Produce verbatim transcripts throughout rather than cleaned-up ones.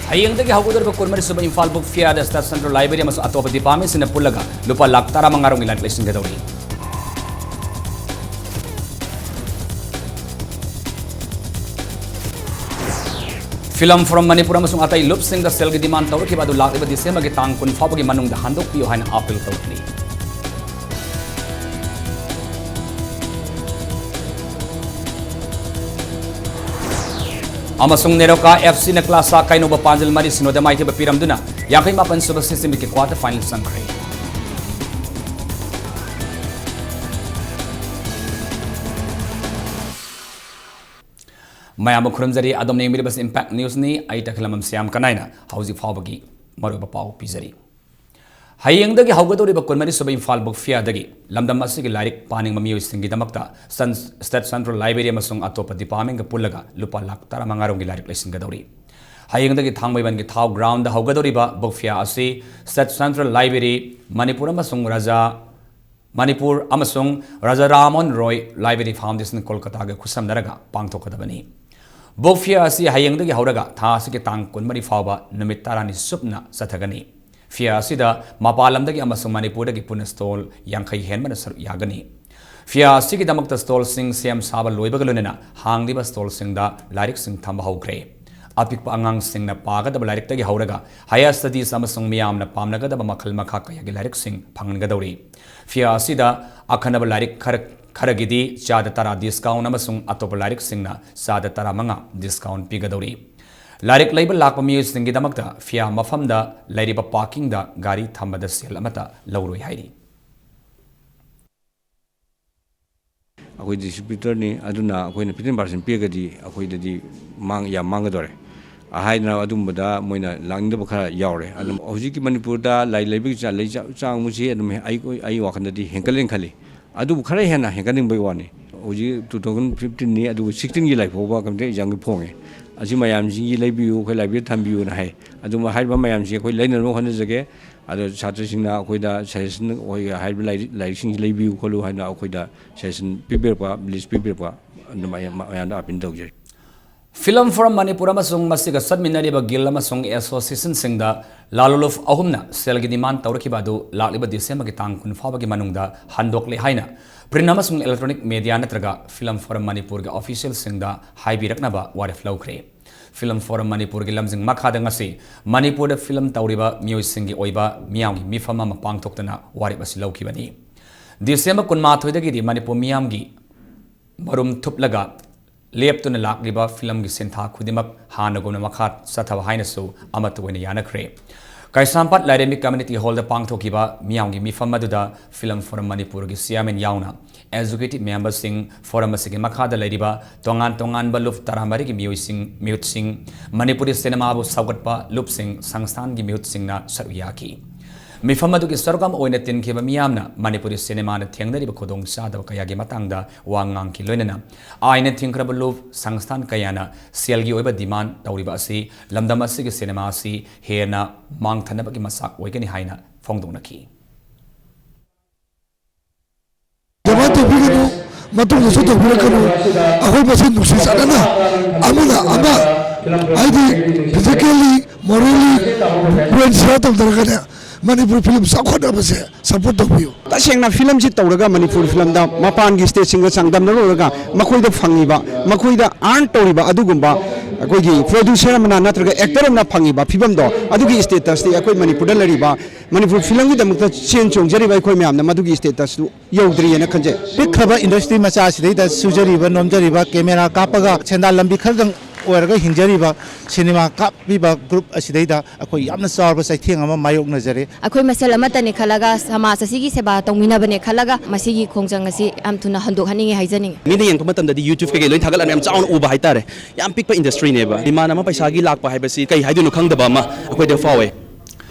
ꯍꯌꯦꯡꯗꯒꯤ ꯍꯧꯒꯗꯧꯔꯤꯕ ꯀꯨꯟꯃꯔꯤ ꯁꯨꯕ ꯏꯝꯐꯥꯜ ꯕꯨꯛ ꯐꯤꯌꯥꯔꯗ ꯁ꯭ꯇꯦꯠ ꯁꯦꯟꯇ꯭ꯔꯦꯜ ꯂꯥꯏꯕ꯭ꯔꯦꯔꯤ ꯑꯃꯁꯨꯡ ꯑꯇꯣꯞꯄ ꯗꯤꯄꯥꯔꯠꯃꯦꯟꯁꯤꯡꯅ ꯄꯨꯜꯂꯒ ꯂꯨꯄꯥ ꯂꯥꯈ ꯇꯔꯥꯃꯉꯥ ꯔꯣꯝꯒꯤ ꯂꯥꯏꯔꯤꯛ ꯂꯩꯁꯤꯟꯒꯗꯧꯔꯤ꯫ Film Forum ꯃꯅꯤꯄꯨꯔ ꯑꯃꯁꯨꯡ ꯑꯇꯩ ꯂꯨꯞꯁꯤꯡꯗ ꯁꯦꯜꯒꯤ ꯗꯤꯃꯥꯟ ꯇꯧꯔꯛꯈꯤꯕ ꯑꯗꯨ ꯂꯥꯛꯂꯤꯕ ꯗꯤꯁꯦꯝꯕꯔꯒꯤ ꯇꯥꯡ ꯀꯨꯟ ꯐꯥꯎꯕꯒꯤ ꯃꯅꯨꯡꯗ ꯍꯟꯗꯣꯛꯄꯤꯌꯨ ꯍꯥꯏꯅ ꯑꯥꯄꯤꯜ ꯇꯧꯔꯛꯂꯤ꯫ ꯑꯃꯁꯨꯡ ꯅꯦꯔꯣꯀꯥ ꯑꯦꯐ ꯁꯤꯅ ꯀ꯭ꯂꯥꯁꯥ ꯀꯩꯅꯧꯕ ꯄꯥꯟꯖꯤꯜ ꯃꯔꯤ ꯁꯤꯅꯣꯗ ꯃꯥꯏꯊꯤꯕ ꯄꯤꯔꯝꯗꯨꯅ ꯌꯥꯡꯈꯩ ꯃꯥꯄꯟ ꯁꯨꯕ ꯁꯤ ꯁꯤꯃꯤꯠꯀꯤ ꯀ꯭ꯋꯥꯇꯔ ꯐꯥꯏꯅꯦꯜ ꯆꯪꯈ꯭ꯔꯦ꯫ ꯃꯌꯥꯝꯕꯨ ꯈꯨꯔꯨꯝꯖꯔꯤ꯫ ꯑꯗꯣꯝꯅ ꯌꯦꯡꯕꯤꯔꯤꯕꯁꯤ ꯏꯝꯄꯦꯛ ꯅ꯭ꯌꯨꯁꯅꯤ꯫ ꯑꯩ ꯇꯈꯦꯂꯝꯕꯝ ꯁ꯭ꯌꯥꯝ ꯀꯅꯥꯏꯅ ꯍꯧꯖꯤꯛ ꯐꯥꯎꯕꯒꯤ ꯃꯔꯨꯑꯣꯏꯕ ꯄꯥꯎ ꯄꯤꯖꯔꯤ꯫ ꯍꯌꯦꯡꯗꯒꯤ ꯍꯧꯒꯗꯧꯔꯤꯕ ꯀꯨꯟꯃꯔꯤ ꯁꯨꯕ ꯏꯝꯐꯥꯜ ꯕꯨꯛ ꯐꯤꯌꯥꯔꯗꯒꯤ ꯂꯝꯗꯝ ꯑꯁꯤꯒꯤ ꯂꯥꯏꯔꯤꯛ ꯄꯥꯅꯤꯡꯕ ꯃꯤꯑꯣꯏꯁꯤꯡꯒꯤꯗꯃꯛꯇ ꯁꯟ-, ꯁ꯭ꯇꯦꯠ ꯁꯦꯟꯇ꯭ꯔꯦꯜ ꯂꯥꯏꯕ꯭ꯔꯦꯔꯤ ꯑꯃꯁꯨꯡ ꯑꯇꯣꯞꯄ ꯗꯤꯄꯥꯔꯠꯃꯦꯟꯒ ꯄꯨꯜꯂꯒ ꯂꯨꯄꯥ ꯂꯥꯈ ꯇꯔꯥꯃꯉꯥ ꯔꯣꯝꯒꯤ ꯂꯥꯏꯔꯤꯛ ꯂꯩꯁꯤꯟꯒꯗꯧꯔꯤ꯫ ꯍꯌꯦꯡꯗꯒꯤ ꯊꯥꯡꯃꯩꯕꯟꯒꯤ ꯊꯥꯎ ꯒ꯭ꯔꯥꯎꯟꯗ ꯍꯧꯒꯗꯧꯔꯤꯕ ꯕꯨꯛ ꯐꯤꯌꯥꯔ ꯑꯁꯤ ꯁ꯭ꯇꯦꯠ ꯁꯦꯟꯇ꯭ꯔꯦꯜ ꯂꯥꯏꯕ꯭ꯔꯦꯔꯤ, ꯃꯅꯤꯄꯨꯔ ꯑꯃꯁꯨꯡ ꯔꯥꯖꯥ ꯃꯅꯤꯄꯨꯔ ꯑꯃꯁꯨꯡ ꯔꯥꯖꯥ ꯔꯥꯃꯟ ꯔꯣꯏ ꯂꯥꯏꯕ꯭ꯔꯦꯔꯤ ꯐꯥꯎꯟꯗꯦꯁꯟ ꯀꯣꯜꯀꯇꯥꯒ ꯈꯨꯠꯁꯝꯅꯔꯒ ꯄꯥꯡꯊꯣꯛꯀꯗꯕꯅꯤ꯫ ꯕꯨꯛ ꯐꯤꯌꯔ ꯑꯁꯤ ꯍꯌꯦꯡꯗꯒꯤ ꯍꯧꯔꯒ ꯊꯥ ꯑꯁꯤꯒꯤ ꯇꯥꯡ ꯀꯨꯟꯃꯔꯤ ꯐꯥꯎꯕ ꯅꯨꯃꯤꯠ ꯇꯔꯥꯅꯤ ꯆꯨꯞꯅ ꯆꯠꯊꯒꯅꯤ꯫ ꯐꯤꯌꯔ ꯑꯁꯤꯗ ꯃꯄꯥꯟ ꯂꯝꯗꯒꯤ ꯑꯃꯁꯨꯡ ꯃꯅꯤꯄꯨꯔꯗꯒꯤ ꯄꯨꯟꯅ ꯁ꯭ꯇꯣꯜ ꯌꯥꯡꯈꯩ ꯍꯦꯟꯕꯅ ꯁꯔꯨꯛ ꯌꯥꯒꯅꯤ꯫ ꯐꯤꯌꯔ ꯑꯁꯤꯒꯤꯗꯃꯛꯇ ꯁ꯭ꯇꯣꯜꯁꯤꯡ ꯁꯦꯝ ꯁꯥꯕ ꯂꯣꯏꯕꯒ ꯂꯣꯏꯅꯅ ꯍꯥꯡꯂꯤꯕ ꯁ꯭ꯇꯣꯜꯁꯤꯡꯗ ꯂꯥꯏꯔꯤꯛꯁꯤꯡ ꯊꯝꯕ ꯍꯧꯈ꯭ꯔꯦ꯫ ꯑꯄꯤꯛꯄ ꯑꯉꯥꯡꯁꯤꯡꯅ ꯄꯥꯒꯗꯕ ꯂꯥꯏꯔꯤꯛꯇꯒꯤ ꯍꯧꯔꯒ ꯍꯥꯌꯔ ꯁ꯭ꯇꯗꯤꯁ ꯑꯃꯁꯨꯡ ꯃꯤꯌꯥꯝꯅ ꯄꯥꯝꯅꯒꯗꯕ ꯃꯈꯜ ꯃꯈꯥ ꯀꯌꯥꯒꯤ ꯂꯥꯏꯔꯤꯛꯁꯤꯡ ꯐꯪꯍꯟꯒꯗꯧꯔꯤ꯫ ꯐꯤꯌꯔ ꯑꯁꯤꯗ ꯑꯈꯟꯅꯕ ꯂꯥꯏꯔꯤꯛ ꯈꯔ, ꯈꯔꯒꯤꯗꯤ ꯆꯥꯗ ꯇꯔꯥ ꯗꯤꯁꯀꯥꯎꯟ ꯑꯃꯁꯨꯡ ꯑꯇꯣꯞꯄ ꯂꯥꯏꯔꯤꯛꯁꯤꯡꯅ ꯆꯥꯗ ꯇꯔꯥꯃꯉꯥ ꯗꯤꯁꯀꯥꯎꯟ ꯄꯤꯒꯗꯧꯔꯤ꯫ ꯂꯥꯏꯔꯤꯛ ꯂꯩꯕ ꯂꯥꯛꯄ ꯃꯤꯑꯣꯏꯁꯤꯡꯒꯤꯗꯃꯛꯇ ꯐꯤꯌꯔ ꯃꯐꯝꯗ ꯂꯩꯔꯤꯕ ꯄꯥꯔꯀꯤꯡꯗ ꯒꯥꯔꯤ ꯊꯝꯕꯗ ꯁꯦꯜ ꯑꯃꯠꯇ ꯂꯧꯔꯣꯏ ꯍꯥꯏꯔꯤ꯫ ꯑꯩꯈꯣꯏ ꯗꯤꯁꯇ꯭ꯔꯤꯕ꯭ꯌꯨꯇꯔꯅꯤ, ꯑꯗꯨꯅ ꯑꯩꯈꯣꯏꯅ fifteen percent ꯄꯤꯔꯒꯗꯤ ꯑꯩꯈꯣꯏꯗꯗꯤ ꯃꯥꯡ-, ꯌꯥꯝ ꯃꯥꯡꯒꯗꯧꯔꯦ꯫ ꯍꯥꯏꯗꯅ ꯑꯗꯨꯝꯕꯗ ꯃꯣꯏꯅ ꯂꯥꯛꯅꯤꯡꯗꯕ ꯈꯔ ꯌꯥꯎꯔꯦ꯫ ꯑꯗꯨꯝ ꯍꯧꯖꯤꯛꯀꯤ ꯃꯅꯤꯄꯨꯔꯗ ꯂꯥꯏꯔꯤꯛ ꯂꯩꯕꯒꯤ ꯆꯥ-, ꯂꯩ-, ꯆꯥ-, ꯆꯥꯡ ꯑꯁꯤ ꯑꯗꯨꯝ ꯑꯩ, ꯑꯩ ꯋꯥꯈꯜꯗꯗꯤ ꯍꯦꯟꯒꯠꯂꯦꯅ ꯈꯜꯂꯤ꯫ ꯑꯗꯨꯕꯨ ꯈꯔ ꯍꯦꯟꯅ ꯍꯦꯟꯒꯠꯅꯤꯡꯕꯒꯤ ꯋꯥꯅꯤ꯫ ꯍꯧꯖꯤꯛ two thousand fifteenꯅꯤ, ꯑꯗꯨꯕꯨ sixteenꯒꯤ ꯂꯥꯏꯔꯤꯛ ꯐꯥꯎꯕ competitive examꯒꯤ ꯐꯣꯡꯉꯦ꯫ ꯑꯁꯤ ꯃꯌꯥꯝꯁꯤꯒꯤ ꯂꯩꯕꯤꯌꯨ, ꯑꯩꯈꯣꯏ ꯂꯥꯏꯕ꯭ꯔꯦꯔꯤꯗ ꯊꯝꯕꯤꯌꯨꯅ ꯍꯥꯏ꯫ ꯑꯗꯨꯝ ꯍꯥꯏꯔꯤꯕ ꯃꯌꯥꯝꯁꯤ ꯑꯩꯈꯣꯏ ꯂꯩꯅꯅꯕ ꯍꯣꯠꯅꯖꯒꯦ꯫ ꯑꯗꯣ ꯁꯥꯇ꯭ꯔꯁꯤꯡꯅ ꯑꯩꯈꯣꯏꯗ suggestion, ꯑꯩꯈꯣꯏ ꯍꯥꯏꯔꯤꯕ ꯂꯥꯏꯔꯤꯛ, ꯂꯥꯏꯔꯤꯛꯁꯤꯡꯁꯤ ꯂꯩꯕꯤꯌꯨ ꯈꯣꯠꯂꯨ ꯍꯥꯏꯅ ꯑꯩꯈꯣꯏꯗ suggestion ꯄꯤꯕꯤꯔꯛꯄ, list ꯄꯤꯕꯤꯔꯛꯄ, ꯑꯗꯨꯃꯥꯏꯅ ꯃꯌꯥꯝꯗ appeal ꯇꯧꯖꯔꯤ꯫ Film Forum Manipur ꯑꯃꯁꯨꯡ ꯃꯁꯤꯒ ꯆꯠꯃꯤꯟꯅꯔꯤꯕ guild ꯑꯃꯁꯨꯡ associationꯁꯤꯡꯗ ꯂꯥꯂꯨꯂꯨꯞ ꯑꯍꯨꯝꯅ ꯁꯦꯜꯒꯤ demand ꯇꯧꯔꯛꯈꯤꯕ ꯑꯗꯨ ꯂꯥꯛꯂꯤꯕ Decemberꯒꯤ ꯇꯥꯡ ꯀꯨꯟ ꯐꯥꯎꯕꯒꯤ ꯃꯅꯨꯡꯗ ꯍꯟꯗꯣꯛꯂꯦ ꯍꯥꯏꯅ print ꯑꯃꯁꯨꯡ electronic media ꯅꯠꯇ꯭ꯔꯒ Film Forum ꯃꯅꯤꯄꯨꯔꯒꯤ officialꯁꯤꯡꯗ ꯍꯥꯏꯕꯤꯔꯛꯅꯕ ꯋꯥꯔꯦꯞ ꯂꯧꯈ꯭ꯔꯦ꯫ Film Forum ꯃꯅꯤꯄꯨꯔꯒꯤ ꯂꯝꯖꯤꯡ ꯃꯈꯥꯗ ꯉꯁꯤ ꯃꯅꯤꯄꯨꯔꯗ film ꯇꯧꯔꯤꯕ ꯃꯤꯑꯣꯏꯁꯤꯡꯒꯤ ꯑꯣꯏꯕ ꯃꯤꯌꯥꯝꯒꯤ ꯃꯤꯐꯝ ꯑꯃ ꯄꯥꯡꯊꯣꯛꯇꯨꯅ ꯋꯥꯔꯦꯞ ꯑꯁꯤ ꯂꯧꯈꯤꯕꯅꯤ꯫ December ꯀꯨꯟꯃꯥꯊꯣꯏꯗꯒꯤꯗꯤ ꯃꯅꯤꯄꯨꯔ ꯃꯤꯌꯥꯝꯒꯤ ꯃꯔꯨꯝ ꯊꯨꯞꯂꯒ ꯂꯦꯞꯇꯨꯅ ꯂꯥꯛꯂꯤꯕ filmꯒꯤ ꯁꯤꯟꯊꯥ ꯈꯨꯗꯤꯡꯃꯛ ꯍꯥꯟꯅꯒꯨꯝꯅ ꯃꯈꯥ ꯆꯠꯊꯕ ꯍꯥꯏꯅꯁꯨ ꯑꯃꯠꯇ ꯑꯣꯏꯅ ꯌꯥꯅꯈ꯭ꯔꯦ꯫ ꯀꯩꯁꯥꯝꯄꯥꯠ ꯂꯥꯏꯔꯦꯝꯕꯤ community hallꯗ ꯄꯥꯡꯊꯣꯛꯈꯤꯕ ꯃꯤꯌꯥꯝꯒꯤ ꯃꯤꯐꯝ ꯑꯗꯨꯗ Film Forum ꯃꯅꯤꯄꯨꯔꯒꯤ chairman ꯌꯥꯎꯅ executive memberꯁꯤꯡ, forum ꯑꯁꯤꯒꯤ ꯃꯈꯥꯗ ꯂꯩꯔꯤꯕ ꯇꯣꯉꯥꯟ ꯇꯣꯉꯥꯟꯕ ꯂꯨꯞ ꯇꯔꯥꯃꯔꯤꯒꯤ ꯃꯤꯑꯣꯏꯁꯤꯡ, ꯃꯤꯍꯨꯠꯁꯤꯡ, ꯃꯅꯤꯄꯨꯔꯤ ꯁꯤꯅꯦꯃꯥꯕꯨ ꯁꯧꯒꯠꯄ ꯂꯨꯞꯁꯤꯡ, ꯁꯪꯁꯊꯥꯟꯒꯤ ꯃꯤꯍꯨꯠꯁꯤꯡꯅ ꯁꯔꯨꯛ ꯌꯥꯈꯤ꯫ ꯃꯤꯐꯝ ꯑꯗꯨꯒꯤ ꯁꯔꯨꯛ ꯑꯃ ꯑꯣꯏꯅ ꯇꯤꯟꯈꯤꯕ ꯃꯤꯌꯥꯝꯅ ꯃꯅꯤꯄꯨꯔꯤ ꯁꯤꯅꯦꯃꯥꯅ ꯊꯦꯡꯅꯔꯤꯕ ꯈꯨꯗꯣꯡꯆꯥꯗꯕ ꯀꯌꯥꯒꯤ ꯃꯇꯥꯡꯗ ꯋꯥ ꯉꯥꯡꯈꯤ꯫ ꯂꯣꯏꯅꯅ ꯑꯥꯏꯟꯅ ꯊꯤꯡꯈ꯭ꯔꯕ ꯂꯨꯞ, ꯁꯪꯁꯊꯥꯟ ꯀꯌꯥꯅ ꯁꯦꯜꯒꯤ ꯑꯣꯏꯕ demand ꯇꯧꯔꯤꯕ ꯑꯁꯤ ꯂꯝꯗꯝ ꯑꯁꯤꯒꯤ ꯁꯤꯅꯦꯃꯥ ꯑꯁꯤ ꯍꯦꯟꯅ ꯃꯥꯡꯊꯅꯕꯒꯤ ꯃꯆꯥꯛ ꯑꯣꯏꯒꯅꯤ ꯍꯥꯏꯅ ꯐꯣꯡꯗꯣꯛꯅꯈꯤ꯫ Demand ꯇꯧꯕꯤꯒꯅꯨ, ꯃꯇꯨꯡꯗꯁꯨ ꯇꯧꯕꯤꯔꯛꯀꯅꯨ꯫ ꯑꯩꯈꯣꯏ ꯃꯁꯦꯟ ꯅꯨꯡꯁꯤ ꯆꯥꯟꯅꯅ ꯑꯃꯅ ꯑꯃ, ꯍꯥꯏꯗꯤ physically, morally, brain share ꯇꯧꯗꯔꯒꯅꯦ, Manipur film ꯆꯥꯎꯈꯠꯅꯕꯁꯦ support ꯇꯧꯕꯤꯌꯨ꯫ ꯇꯁꯦꯡꯅ filmꯁꯤ ꯇꯧꯔꯒ ꯃꯅꯤꯄꯨꯔ filmꯗ ꯃꯄꯥꯟꯒꯤ stateꯁꯤꯡꯒ ꯆꯥꯡꯗꯝꯅꯔꯨꯔꯒ ꯃꯈꯣꯏꯗ ꯐꯪꯉꯤꯕ, ꯃꯈꯣꯏꯗ earn ꯇꯧꯔꯤꯕ ꯑꯗꯨꯒꯨꯝꯕ ꯑꯩꯈꯣꯏꯒꯤ producer ꯑꯃꯅ ꯅꯠꯇ꯭ꯔꯒ actor ꯑꯃꯅ ꯐꯪꯉꯤꯕ ꯐꯤꯕꯝꯗꯣ, ꯑꯗꯨꯒꯤ statusꯇꯤ ꯑꯩꯈꯣꯏ ꯃꯅꯤꯄꯨꯔꯗ ꯂꯩꯔꯤꯕ ꯃꯅꯤꯄꯨꯔ filmꯒꯤꯗꯃꯛꯇ ꯆꯦꯟ ꯆꯣꯡꯖꯔꯤꯕ ꯑꯩꯈꯣꯏ ꯃꯌꯥꯝꯅ ꯃꯗꯨꯒꯤ statusꯇꯨ ꯌꯧꯗ꯭ꯔꯤꯑꯅ ꯈꯟꯖꯩ꯫ ꯄꯤꯛꯈ꯭ꯔꯕ industry ꯃꯆꯥ ꯑꯁꯤꯗꯩꯗ ꯁꯨꯖꯔꯤꯕ ꯅꯣꯝꯖꯔꯤꯕ, camera ꯀꯥꯞꯄꯒ ꯁꯦꯟꯗꯥꯟ ꯂꯝꯕꯤ ꯈꯔꯗꯪ ꯑꯣꯏꯔꯒ ꯍꯤꯡꯖꯔꯤꯕ cinema ꯀꯥꯞꯄꯤꯕ group ꯑꯁꯤꯗꯩꯗ ꯑꯩꯈꯣꯏ ꯌꯥꯝꯅ ꯆꯥꯎꯔꯕ ꯆꯩꯊꯦꯡ ꯑꯃ ꯃꯥꯌꯣꯛꯅꯖꯔꯦ꯫ ꯑꯩꯈꯣꯏ ꯃꯁꯦꯜ ꯑꯃꯠꯇꯅꯦ ꯈꯜꯂꯒ, ꯁꯃꯥꯖ ꯑꯁꯤꯒꯤ ꯁꯦꯕꯥ ꯇꯧꯃꯤꯟꯅꯕꯅꯦ ꯈꯜꯂꯒ, ꯃꯁꯤꯒꯤ ꯈꯣꯡꯖꯪ ꯑꯁꯤ ꯌꯥꯝ ꯊꯨꯅ ꯍꯟꯗꯣꯛꯍꯟꯅꯤꯡꯉꯤ ꯍꯥꯏꯖꯅꯤꯡꯉꯤ꯫ ꯃꯤꯅ ꯌꯦꯡꯉꯛꯄ ꯃꯇꯝꯗꯗꯤ YouTube ꯀꯩꯀꯩ ꯂꯣꯏ ꯊꯥꯒꯠꯂꯒ ꯌꯥꯝ ꯆꯥꯎꯅ ꯎꯕ ꯍꯥꯏꯇꯥꯔꯦ꯫ ꯌꯥꯝ ꯄꯤꯛꯄ industryꯅꯦꯕ꯫ Demand ꯑꯃ ꯄꯩꯁꯥꯒꯤ ꯂꯥꯛꯄ ꯍꯥꯏꯕꯁꯤ ꯀꯩ ꯍꯥꯏꯗꯣꯏꯅꯣ ꯈꯪꯗꯕ ꯑꯃ ꯑꯩꯈꯣꯏꯗ ꯐꯥꯎꯋꯦ꯫